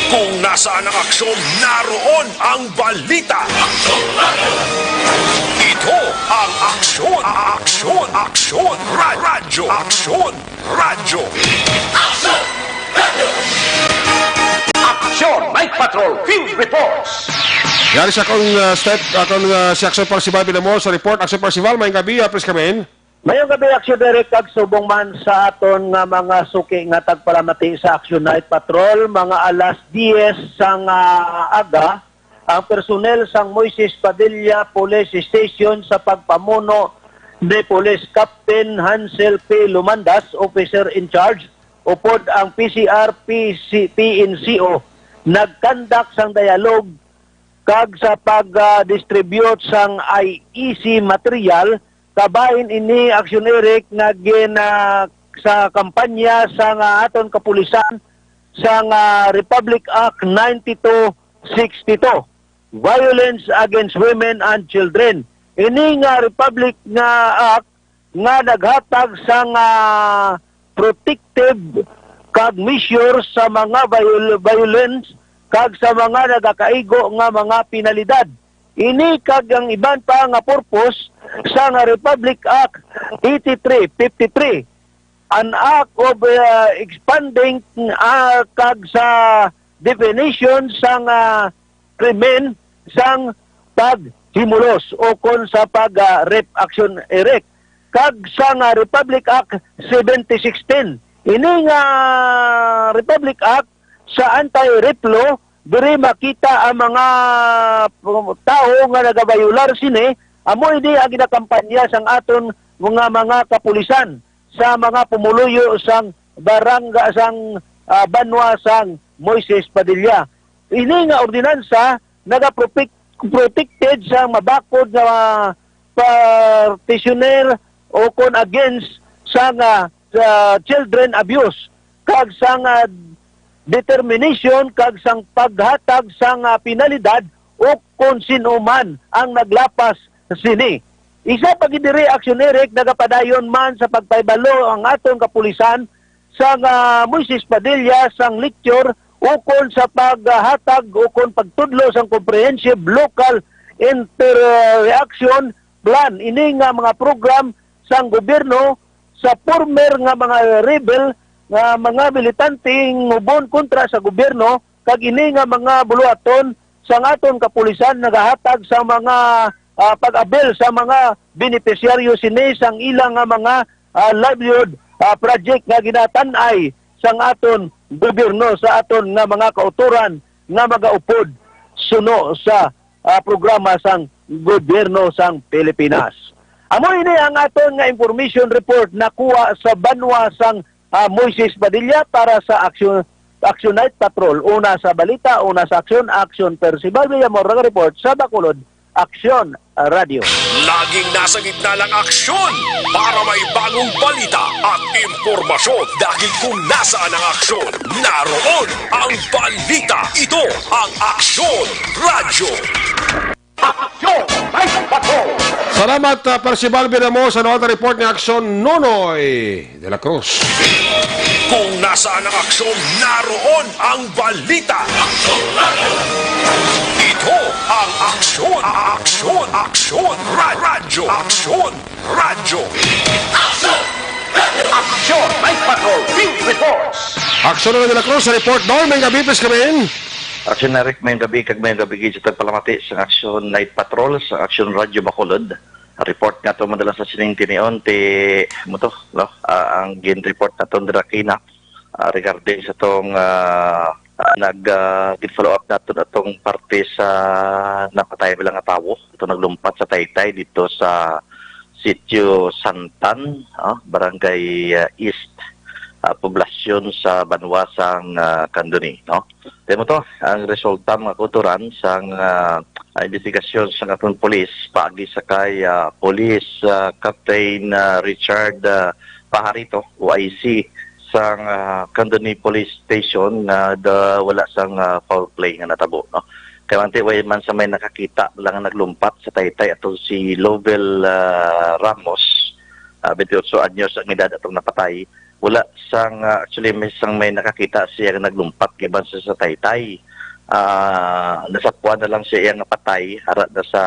Kung nasaan ang aksyon, naroon ang balita. Ito ang Aksyon, Aksyon, Aksyon, Ra-, Radyo, Aksyon, Radyo. Aksyon! Aksyon! Night Patrol Field Reports! Yari sa akong, uh, step, akong, uh, si Aksyon Percival Villamor sa report. Aksyon Percival, may gabi, uh, please come in. Mayong gabi, Action Direct, kag subong man sa aton nga mga suki nga tagpalamati sa Action Night Patrol, mga alas diyes sang, ah, aga, ang personel sang Moises Padilla Police Station sa pagpamuno ni Police Captain Hansel P. Lumandas, officer in charge, upod ang P C R P C, P N C O, nagkandak sang dialogue kag sa pag-distribute sang I E C material. Kabahin ini, Action Eric, nga gin, ah, sa kampanya sang, ah, aton kapulisan sang, ah, Republic Act ninety-two sixty-two, Violence Against Women and Children. Ini nga Republic nga Act nga naghatag sang, ah, protective kag measure sa mga viol-, violence kag sa mga nagakaigo nga mga penalidad. Ini kag ang iban pa nga purpose sang Republic Act eighty-three fifty-three, an act of, ah, expanding, ah, kag sa definition sang, ah, krimen sang paghimulos o kon sa pag, ah, rape, Action Eric, kag sang, ah, Republic Act seventy sixteen. Ini nga Republic Act sa anti-rape law, diri makita ang mga tawo nga nagabayular sini. Amo ini ang ginakampanya sang aton mga, mga kapulisan sa mga pumuluyo sang barangay, sang, ah, banwa sang Moises Padilla. Ini nga ordinansa nagaprotect-, protected sa mabakod nga partitioner o kon against sang, ah, sa children abuse kag sang, ah, determination kag sang paghatag sang, ah, penalidad o kon sin-o man ang naglapas sini. Isa pa gid diri, Action Eric, nagapadayon man sa pagpahibalo ang aton kapulisan sang, ah, Moises Padilla sang lecture ukon sa paghatag ukon pagtudlo sang comprehensive local inter-, reaction plan. Ini nga mga program sang gobyerno sa former nga mga rebel nga mga militante ngubon kontra sa gobyerno, kag ini nga mga buluhaton sang aton kapulisan nagahatag sa mga, ah, pag-abil sa mga benepisyaryo sini sang ila nga mga, ah, livelihood, ah, project nga ginatan-ay sang aton gobyerno, sa aton nga mga kautoran nga magaupod suno sa, ah, programa sang gobyerno sang Pilipinas. Amo ini ang aton nga information report nakuha sa banwa sang, ah, Moises Padilla para sa Action, Action Night Patrol. Una sa balita, una sa aksyon, Action Percival Villamor, nag-report sa Bacolod, Action Radio. Laging nasa gitna ng aksyon para may bagong balita at impormasyon. Dahil kung nasaan ang aksyon, naroon ang balita. Ito ang Aksyon Radyo. Aksyon Night Patrol. Salamat, ah, Percival Villamor, sa nawa report ni Aksyon Nonoy de la Cruz. Kung nasaan ang aksyon, naroon ang balita. Ito ang Aksyon, Aksyon, Aksyon, Ra-, Radyo, Aksyon, Radyo. Aksyon Night Patrol Field Reports. Aksyon na de la Cruz sa report. Dol, may gabi, please, kami. Aksyon Eric, may gabi, kag may gabi gid sa tagpalamati sa Aksyon Night Patrol sa Aksyon Radyo Bacolod. Report nga to madala sa sining tinion ti mo to, no? Ah, ang gin-report naton dira kina, ah, regarding sa tong, ah, ah, nag, ah, gin-follow up naton atong parte sa napatay bala nga tawo, atong naglumpat sa Taytay dito sa Sitio Santan, ah, Barangay, ah, East, ah, poblasyon sa banwa sang, ah, Candoni, no? Kay mo to, ang resulta, mga kautoran, sang, ah, ah, investigasyon sang aton pulis paagi sa kay, ah, Police, ah, Captain, ah, Richard, ah, Pajarito, O I C, sang, ah, Candoni Police Station nga da-, wala sang, ah, foul play nga natabo, no? Kay manti, way man sa may nakakita lang nga naglumpat sa Taytay ato si Lovell, ah, Ramos, ah, twenty-eight anyos ang edad atong napatay. Wala sang, ah, actually, may sang may nakakita siya nga naglumpat giban sa, sa Taytay. Ah, nasapwan na lang siya nga patay ara na sa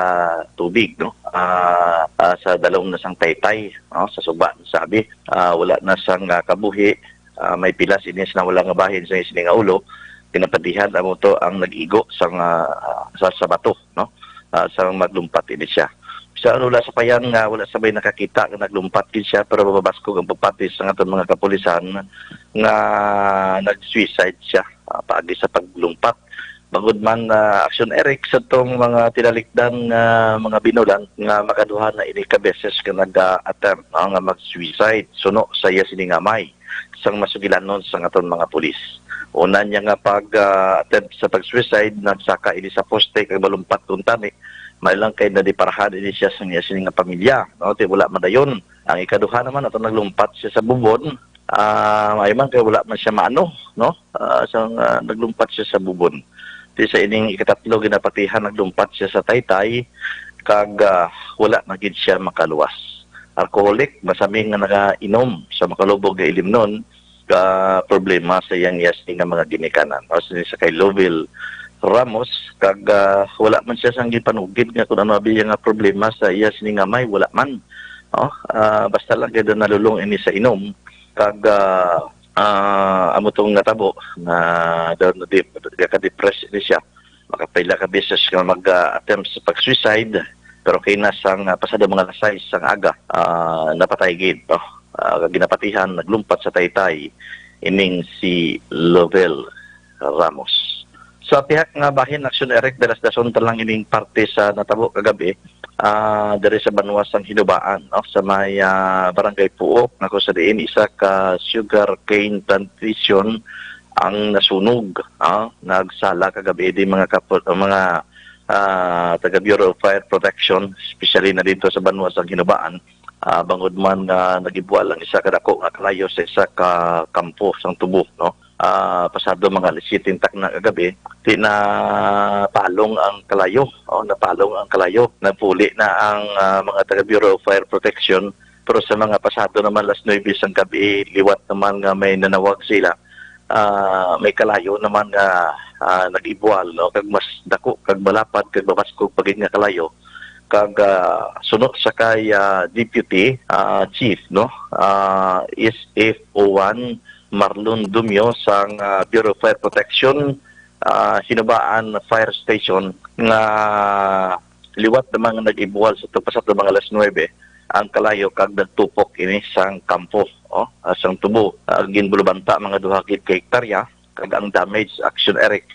tubig, no? Ah, ah, sa dalom na sang Taytay, no? Sa suba, sabi, ah, wala na sang, ah, kabuhi. Ah, may pilas ini sa nawala nga bahin sa sini nga ulo. Pinapatihan amo to ang nag-igo sang, ah, sa, sa bato, no? Ah, sa maglumpat ini siya. Sa wala sa payan nga wala sabay nakakita nga naglumpat gid siya, pero mabaskog ang pagpati sa aton mga kapulisan nga nag-suicide siya, ah, paagi sa paglumpat. Bangod man, ah, Action Eric, sa tong mga tinalikdan nga mga binulan nga makaduha na ini ka beses nga nag-attempt, ah, nga mag-suicide suno sa iya sining amay sang masugilanon sang aton mga pulis. Una niya nga pag, ah, attempt sa pag-suicide, nagsaka ini sa poste kag malumpat kuntani, may lang kay nadiparahan ini siya sa iya sini nga pamilya, no? Ti wala madayon. Ang ikaduha naman, ato naglumpat siya sa bubon, ah, may man kay wala man siya maano, no? Ah, sang, ah, naglumpat siya sa bubon. Ti sa ining ikatatlo, ginapatihan, naglumpat siya sa taytay, kag, ah, wala na gid siya makaluwas. Alcoholic, masami nga nagainom sa makalubog nga ilimnon, ka problema sa iyang yasi nga mga ginikanan. O sini sa kay Loville Ramos, kag, ah, wala man siya sang gipanugid nga kung ano abi nga problema sa iya sini nga may, wala man. Oh, ah, basta lang kay daw nalulong ini sa inom, kag, ah, ah, amo tong natabo nga daw nadi-, nagka-depress ini siya. Makapila ka beses nga mag, ah, attempt sa pag-suicide, pero kay na sang, ah, pasado mga alas sais sang aga, ah, napatay gid, no? Ah, ginapatihan, naglumpat sa taytay ining si Lovell Ramos. Sa pihak nga bahin, Action Eric, dalasdason ta lang ining parte sa natabo kagabi, ah, diri sa banwa sang Hinubaan, no? Sa may, ah, Barangay Puok, nga kung sa diin isa ka sugarcane plantation ang nasunog, ah, nagsala kagabi di mga kapo-, mga, ah, taga Bureau of Fire Protection, especially na dito sa banwa sang Hinubaan, ah, bangod man nga nag-ibual ang isa ka dako nga kalayo sa isa ka kampo sang tubo, no? Ah, pasado mga alas siyete takna kagabi, di na palong ang kalayo, oh, napalong ang kalayo, napuli na ang, ah, mga taga Bureau of Fire Protection, pero sa mga pasado naman alas nuebe sang gabi, liwat naman nga may nanawag sila, ah, may kalayo naman nga, ah, nag-ibual, no? Kag mas dako, kag malapad, kag mabaskog pa gid nga kalayo. Kag, ah, suno sa kay, ah, Deputy, ah, Chief, no? Ah, S F O one Marlon Dumio sang, ah, Bureau of Fire Protection, ah, Hinubaan Fire Station nga liwat naman nga nag-ibual sa tugpasat nga mga alas nuebe ang kalayo kag nagtupok ini sang kampo, oh, ah, sang tubo. Ah, ginbulubanta mga duha gid ka hektarya, kag ang damage, Action Eric,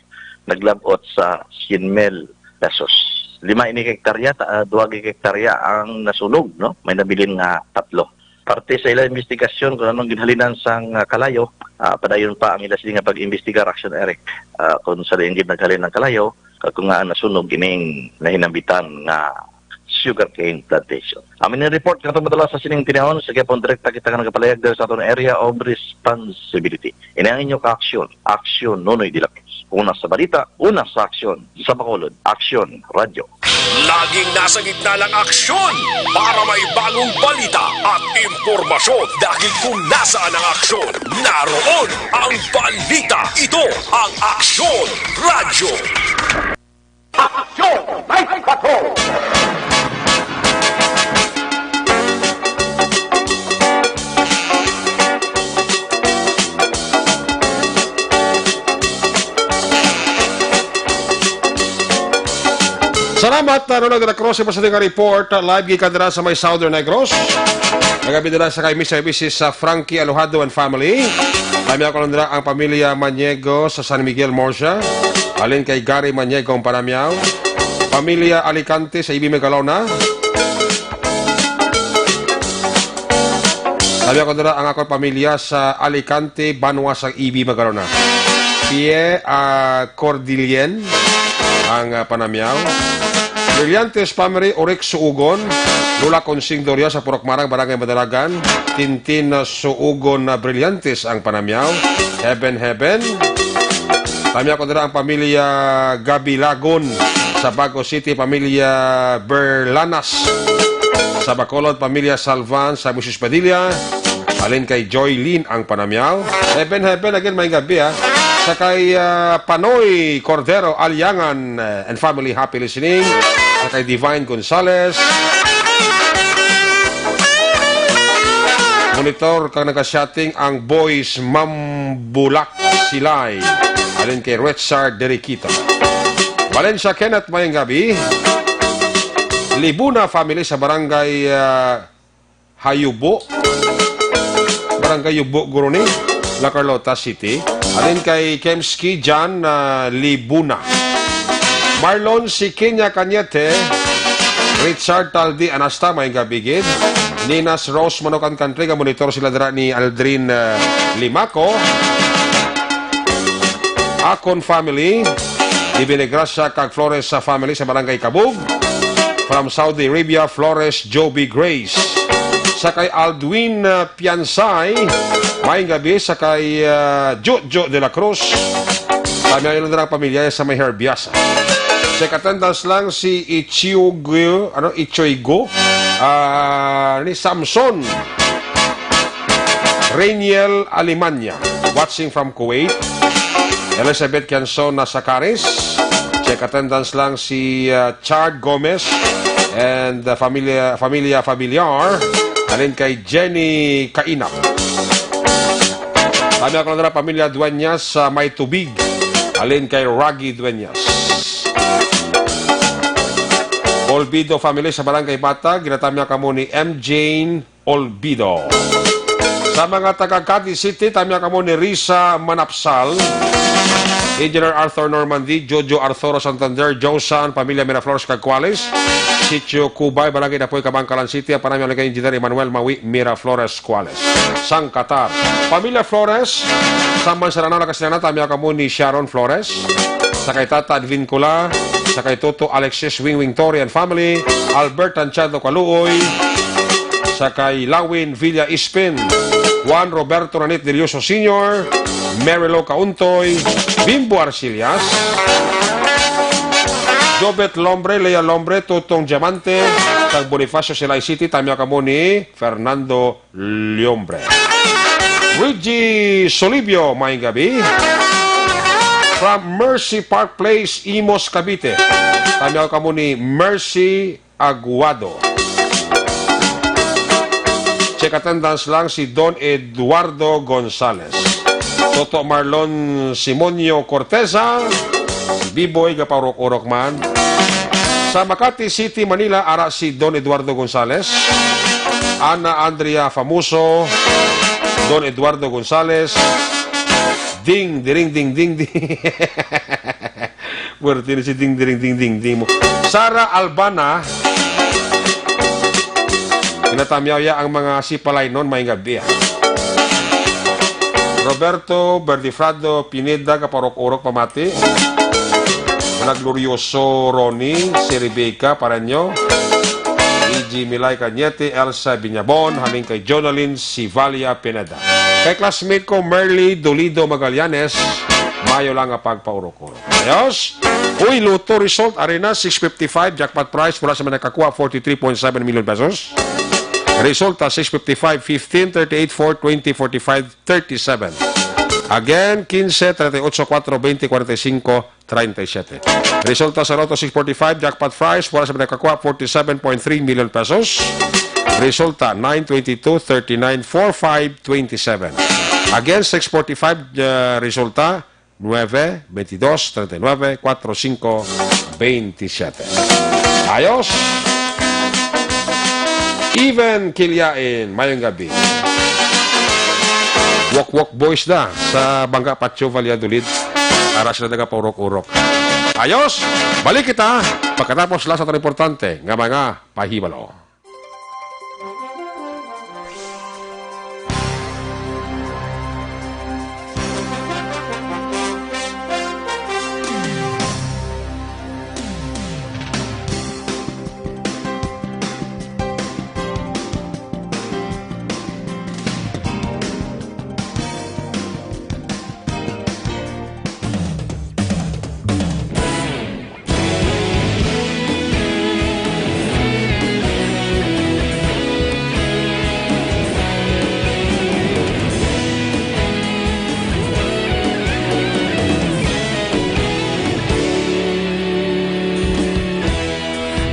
naglab-ot sa syen mil pesos. Lima ini ka hektarya, ta-, ah, duha gid ka hektarya ang nasunog, no? May nabilin nga tatlo. Parte sa ilang investigasyon kung anong ginhalinan sang, ah, kalayo, ah, padayon pa ang ila sini nga pag-imbestigar, Action Eric, ah, kung sa diin gid naghalin ang kalayo, kag kung nga nasunog ining nahinambitan nga sugarcane plantation. Amin ang report nga tumadala sa sining tinahon, sa gihapon direkta kita nga nagapalayag diri sa aton area of responsibility. Ini ang inyo ka-aksyon, Aksyon Nonoy de la Cruz. Una sa balita, una sa aksyon, sa Bacolod, Aksyon Radyo. Laging nasa gitna ng aksyon para may bagong balita at impormasyon, dahil kung nasaan ang aksyon, naroon ang balita. Ito ang Aksyon Radyo. Aksyon! May bato! Salamat, uh, Ronald de la Cruz, sa aton nga report, uh, live gikan dira sa may Southern Negros. Nagabi dira sa kay Mister and Missus sa Frankie Alojado and family. Kami ako lang dira ang pamilya Maniego sa San Miguel, Murcia. Alin kay Gary Maniego ang panamyaw. Pamilya Alicante sa Ibi Magalona. Kami ako dira ang ako pamilya sa Alicante, banwa sa Ibi Magalona. Pie, ah, Cordilien ang, ah, panamyaw. Brillantes family, Orik Suugon, Lola Consing Doria sa Purok Marang, Barangay Madalagan, Tintin, ah, Suugon na Brillantes ang panamyaw. Heaven, heaven. Kami ako dira ang pamilya Gabilagon sa Bago City, pamilya Berlanas sa Bacolod, pamilya Salvan sa Musis Padilla. Alin kay Joy Lynn ang panamyaw. Heaven, heaven again, may gabi, ha. Sa kay, ah, Panoy Cordero Aliangan, eh, and family, happy listening. Sa kay Divine Gonzales. Monitor kang nagasiating ang Boys Mambulak Silay. Alin kay Richard Derikito. Valencia Kenneth, mayang gabi. Libuna family sa barangay, ah, Hayubo. Barangay Yubo, guro ni La Carlota City. Alin kay Kemski Jan, ah, Libuna. Marlon si Kenya Cañete, Richard Taldi Anasta, may gabigid. Ninas Rose Manukan Country, nga monitor sila dira ni Aldrin, ah, Limaco. Akon family, Ibinigrasya kag Flores sa family sa Barangay Kabug. From Saudi Arabia, Flores Joby Grace. Sa kay Aldwin, uh, Piansay, maayong gabi. Sa kay, uh, Jojo de la Cruz, kami ang ilang pamilya sa may Herbiasa. Check attendance lang si Ichiogo, ano, Ichoigo, ah, ni Samson. Rainiel Alemania, watching from Kuwait. Elizabeth Kianzon na sa Caris. Check attendance lang si, uh, Chard Gomez and, uh, familia, familia familiar. Alin kay Jenny Kainap. Kami ako na pamilya Dueñas sa May Tubig. Alin kay Raggy Dueñas. Olvido family sa Barangay Bata, ginatamya kamo ni M Jane Olvido. Sa mga taga Cadiz City, tamya kamo ni Risa Manapsal, Engineer Arthur Normandy, Jojo Arthuro Santander, Josan, pamilya Miraflores kag Cuales, Sitio Cubay, Barangay Dapoy, Kabankalan City, ang panamyo ni kay Engineer Emmanuel Mawi Miraflores Cuales. Sang Qatar. Pamilya Flores, sa Mansaranao, Nakasinana, tamya kamo ni Sharon Flores, sa kay Tata Advincula, sa kay Toto Alexis Wingwing Torre and family, Albert Tanchado Kaluoy, sa kay Lawin Villa Ispin, Juan Roberto Ranit Delioso Senior, Marilo Kauntoy, Bimbo Arcillas, Jobet Lombre, Lea Lombre, Tutong Diamante, kag Bonifacio Silay City, tamya kamo ni Fernando Liombre. Reggie Solibio, maayong gabi. From Mercy Park Place, Imus, Cavite. Tamyaw kamo ni Mercy Aguado. Check attendance lang si Don Eduardo Gonzales. Toto Marlon Simonio Corteza, si Biboy gapaurok-urok man. Sa Makati City, Manila, ara si Don Eduardo Gonzales, Ana Andrea Famoso, Don Eduardo Gonzales, Ding, diring, ding, ding, ding. Pwerte ni si Ding, diring, ding, ding, ding mo. Sara Albana, ginatamyaw ya ang mga sipalaynon, may gabi, ah. Roberto Berdifrado Pineda, kapaurok-urok pamati. Mga Glorioso Ronnie, si Rebecca Pareño, E G Milay Cañete, Elsa Biñabon, halin kay Jonalyn Sivalia Pineda. Kay classmate ko, Merly Dolido Magallanes, mayo lang nga pagpaurok-urok. Ayos? Uy, Lotto result, arena, six fifty-five, jackpot prize, wala sa man nakakuha, forty-three point seven million pesos. Resulta, six fifty-five, fifteen, thirty-eight, four, twenty, forty-five, thirty-seven. Again, quince, treinta y ocho, cuatro, veinte, cuarenta y cinco, treinta y siete. Resulta sa Lotto six forty-five, jackpot prize, wala sa man nakakuha, forty-seven point three million pesos. Resulta, nine twenty-two, thirty-nine, four five, twenty-seven. Again, six forty-five, uh, resulta, nuebe, veintidós, treinta y nueve, cuatro cinco, veintisiete. Ayos! Even Kilyain, mayong gabi. Wok Wok Boys na sa Bangga Patio, Valladolid. Ara sila nagapaurok-urok. Ayos! Balik kita pagkatapos lang sa atong importante nga mga pahibalo.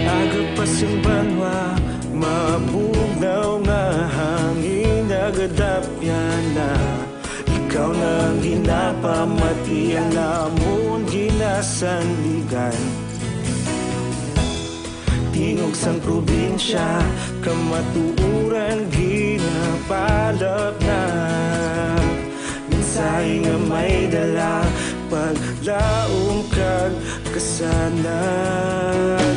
Aga pa sing banwa, mabugnaw nga hangin, nagadapyan na. Ikaw na ang ginapamati, ang amon ginasandigan. Di Tingog sang probinsya, kamatuoran ginapalapnag. Mensahe nga may dala, paglaom kag kasanag.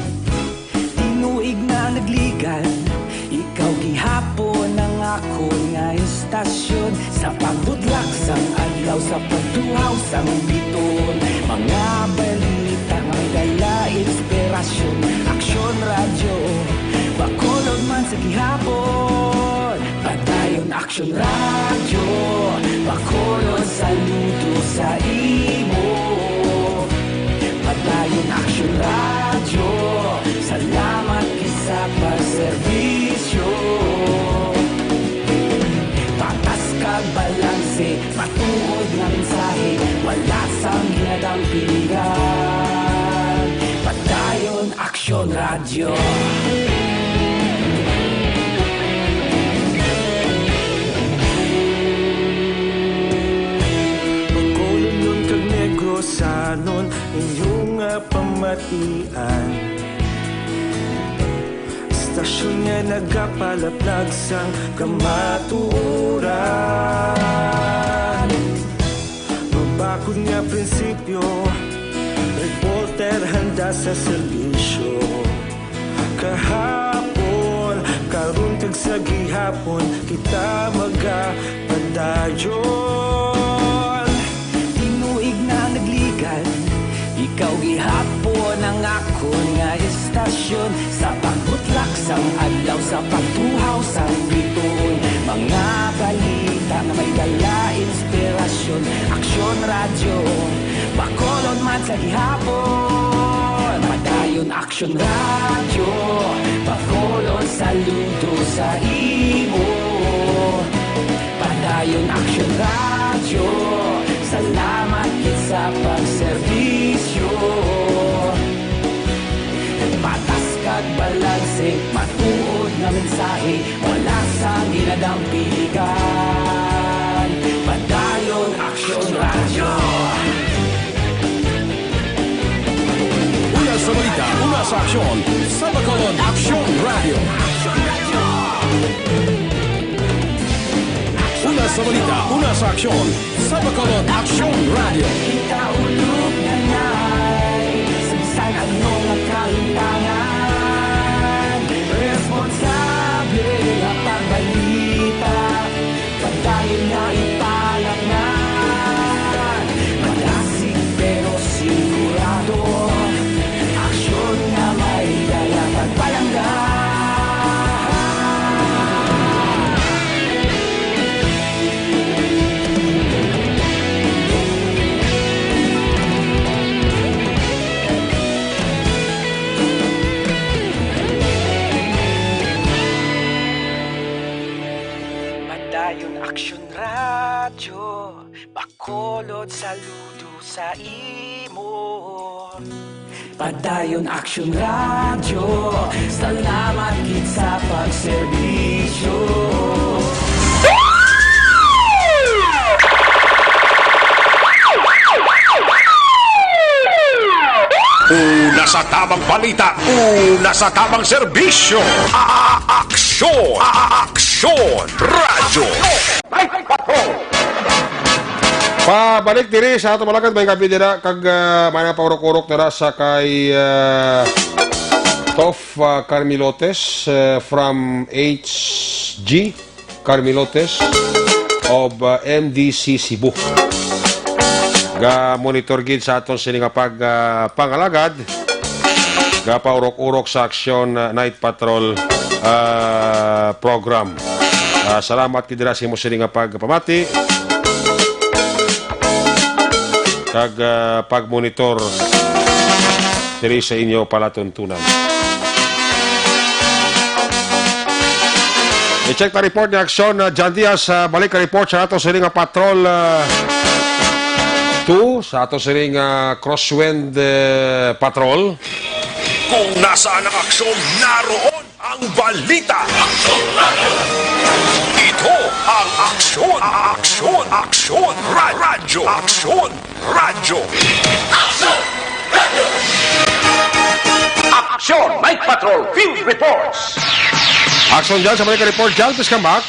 Tinuig na nagligan, ikaw gihapon ang akon nga istasyon. Sa pagbutlak sang adlaw, sa pagtuhaw sang biton, mga balita may dala inspirasyon. Aksyon Radyo, Bacolod man sa gihapon. Padayon Aksyon Radyo, Bacolod, saludo sa imo. Padayon Aksyon Radyo, salamat gid sa pagserbisyo. Patas kag balanse, matuod nga mensahe, wala sang ginadampigan. Padayon Aksyon Radyo. Bacolodnon kag Negrosanon, inyo nga pamatian. Istasyon nga nagapalaplag sang kamatuoran. Mabakod nga prinsipyo, reporter handa sa serbisyo. Kahapon, karon kag sa gihapon, kita magapadayon. Tinuig na nagligan, ikaw gihapon ang akon nga istasyon. Sa pagbutlak sang adlaw, sa pagtuhaw sang bituon, mga balita nga may dala inspirasyon. Aksyon Radyo, Bacolod man sa gihapon. Padayon Aksyon Radyo, Bacolod, saludo sa imo. Padayon Aksyon Radyo, salamat gid sa pagserbisyo. Patas kag balanse, matuod nga mensahe, wala sang ginadampigan. Padayon Aksyon Radyo. Una sa balita, una sa aksyon, sa Bacolod Aksyon Radyo. Una sa balita, una sa aksyon, sa Bacolod Aksyon Radyo. Kita ulog na nay, sa bisan ano nga kahimtangan, responsable nga pagbalita. Padayon na ipalangnan, madasig pero sigurado. Aksyon nga may dala pagpalangga. Padayon Aksyon Radyo, Bacolod, saludo sa imo. Padayon Aksyon Radyo, salamat gid sa pagserbisyo. Una sa tamang balita, una sa tamang serbisyo. A-, a-, aksyon, a-, a-, aksyon, radyo. Pabalik diri sa ato mga alagad, may gabi dira kag, ah, may paurok-urok dira sa kay, ah, Tof, ah, Carmilotes, ah, from H G Carmilotes of, ah, M D C Cebu. Ga monitor gid sa aton sini nga pag, ah, pangalagad. Gapaurok-urok sa Aksyon, ah, Night Patrol, ah, program. Ah, salamat gid dira sa imo sini nga pagpamati kag, ah, pagmonitor diri sa inyo palatuntunan. I-check ta report ni Aksyon, ah, John Diaz, ah, balik ka report sa ato sini nga patrol, ah, two, sa ato sini nga crosswind, eh, patrol. Kung nasaan ang aksyon, naroon ang balita. Ito ang Aksyon, Aksyon, Aksyon, Ra-, Radyo, Aksyon, Radyo. Aksyon! May Patrol Field Reports. Action dyan sa Manila Report, Jan, please come back.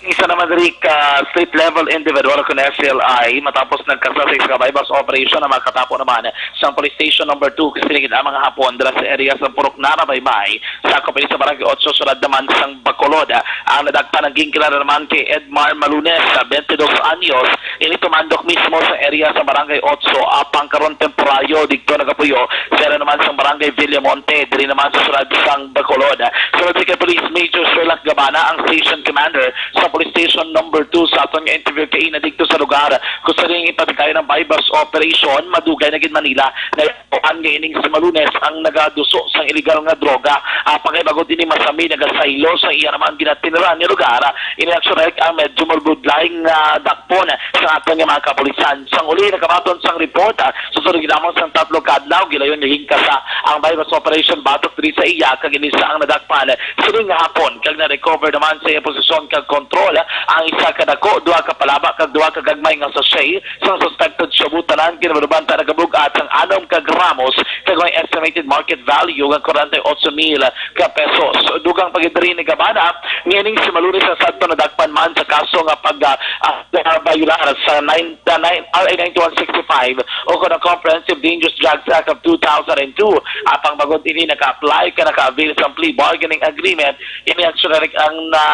Isa naman diri ka street level individual kon S L I, matapos nagkasasig sa buy-bust operation na makatapo naman sa police station number two, kasi nagid ang mga hapon dala sa area sa Purok Nara, Baybay, sa Kapili sa Barangay Otso, sulod naman sang Bacolod. Ang nadakpan ang ginkilala naman kay Edmar Malunes, sa twenty-dos anyos, ini tumandok mismo sa area sa Barangay Otso, apang karon temporaryo dito nagapuyo sa area naman sa Barangay Villamonte, diri naman sa sulod sang Bacolod. Sulod kay Police Major Sherlock Gabana, ang station commander sa Police Station Number Two, sa aton nga interview kay ina dito sa lugar kung saan yung ipatikayan ng buy-bust operation, madugay na gid man nila na kuan nga ining si Malunes ang nagaduso sang iligal nga droga. Apang kay bangod ini masami nagasaylo sa iya naman ginatiniran nga lugar. Ini aksyon ang medyo mabudlay nga dakpon sa aton nga mga kapulisan. Sang uli, nakabaton sang report, ah, susunod lamang sang tatlo ka adlaw, gilayon nga hingkasa ang buy-bust operation batok diri sa iya, kag ini sa ang nadakpan sining nga hapon, kag na-recover naman sa iya posisyon kag kontrol ang isa ka dako, duha ka palaba, kag duha ka gagmay nga sachet sang suspected shabu, tanan kinabaluban ta nagabug-at sang anom ka gramos kag may estimated market value nga kwarenta y ocho mil ka pesos. Dugang pa gid diri ni Gabana nga ining si Malunes sa sadto nadakpan man sa kaso nga pag, ah, ah, bayular sa nine, ah, nine, R A nine two one six five o kon ang Comprehensive Dangerous Drugs Act of two thousand and two. Apang bangod ini naka-apply ka naka-avail sa plea bargaining agreement, ini actually ang na,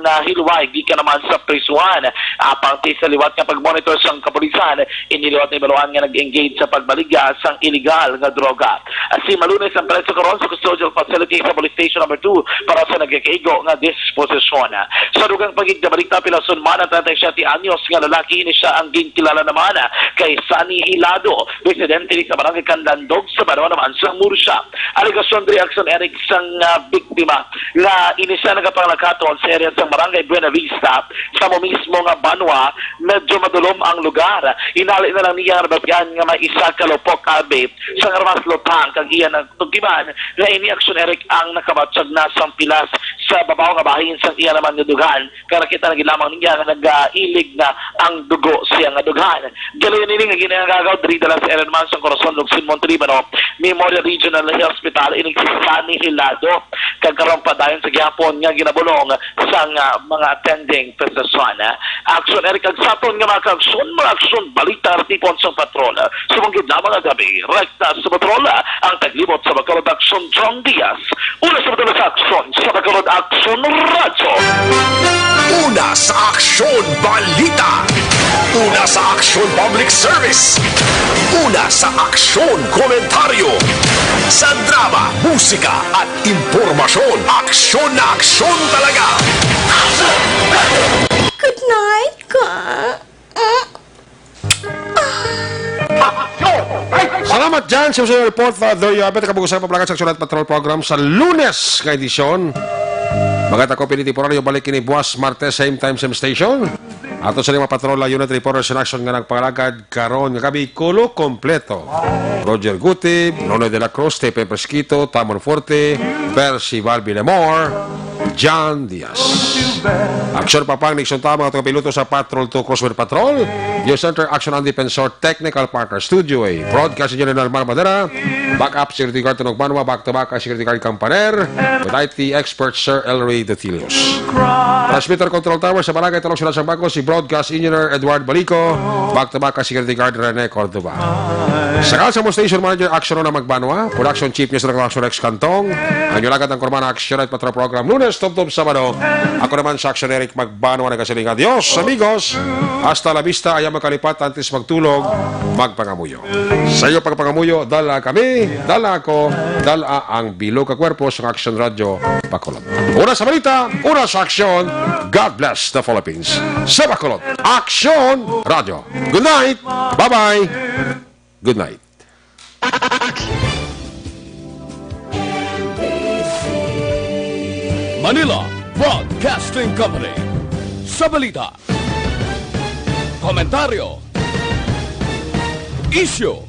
nahilway gikan naman sa prisuhan. Apang ti sa liwat nga pag-monitor sang kapulisan, ini liwat na ibaluan nga nag-engage sa pagbaligya sang iligal nga droga. Ah, si Malunes ang preso karon sa custodial facility sa Police Station Number Two para sa nagakaigo nga disposisyon. Sa dugang pa gid nga balita, pilason man ang treinta y siete anyos nga lalaki, ini siya ang ginkilala naman kay Sunny Hilado, residente sa Barangay Canlandog, sa Banwa naman sa Murcia. Alegasyon diri, Action Eric, sang, ah, biktima nga ini siya nagapanglakaton sa area sang Barangay Buenavista, sa mo mismo nga banwa, medyo madulom ang lugar. Inali na lang niya nga nabatian nga may isa ka lupok abi sang armas lutang kag iya nagtugiman nga ini, Action Eric, ang nakabatyag na sang pilas sa babaw nga bahin sang iya naman nga dughan, kag nakita na gid lamang niya nga nagailig na ang dugo sa iya nga dughan. Galoy nini nga ginangagaw diri dala sa Iron Man sang Corazon, Lukson, Monte Libano Memorial Regional Hospital, inig si Sunny Hilado, kag karon pa dayon sa gihapon nga ginabulong sang, ah, mga attending physician. Action Eric, kag sa aton nga mga kaaksyon, mga aksyon, balita, tipon sang patrol. Subong gid lamang nga gabi, rekta sa patrol, ang taglibot sa Bacolod Action, John Diaz. Una sa patrol sa aksyon, sa Bacolod Action Radyo. Una sa aksyon, balita. Una sa aksyon, public service. Una sa aksyon, komentaryo. Sa drama, musika, at impormasyon, aksyon na aksyon talaga. Good night, ka. Salamat dyan sa mga report. Uh, there you have it. Kabugos sa paglakat sa Aksyon at Patrol Program sa Lunes nga edisyon. Mga tako, pinitemporaryo, balik kini buwas Martes, same time, same station. Ato sa lima patrol, unit reporters in action nga nagpangalagad karon nga gabi, kulo kompleto. Roger Gutib, Nonoy de la Cruz, T P Fresquito, Tamon Forte, Percival Villamor, John Diaz. Action Papang, Nixon Tama, ang piloto sa Patrol Two Crosswind Patrol. News Center, Action ang Defensor, Technical Partner, Studio A. Broadcast Engineer Nalmar Madera. Backup Security Guard Tunog Manwa, back to back ang Security Guard Kampaner. With I T expert Sir Elroy Dutilius. Transmitter Control Tower sa Barangay Talong, Sila Sambaco, si Broadcast Engineer Edward Balico. Back to back ang Security Guard Rene Cordova. Sa Kalsamo Station Manager, Action Rona Magbanwa. Production Chief News Record Action Rex Cantong. Ang inyong lagad ang Kurmana Action at Patrol Program, Lunes, Tubtob, Sabado. Ako naman sa Action Eric Magbanwa, nagasiling, "Adios, amigos. Hasta la vista, ayaw magkalipat, antes magtulog, magpangamuyo." Sa iyo pagpangamuyo, dala kami, dala ako, dala ang bilog ka kwerpo sa Action Radio Bacolod. Una sa balita, una sa aksyon. God bless the Philippines. Sa Bacolod, Action Radio. Good night. Bye-bye. Good night. Manila Broadcasting Company. Sa balita, komentaryo, isyu,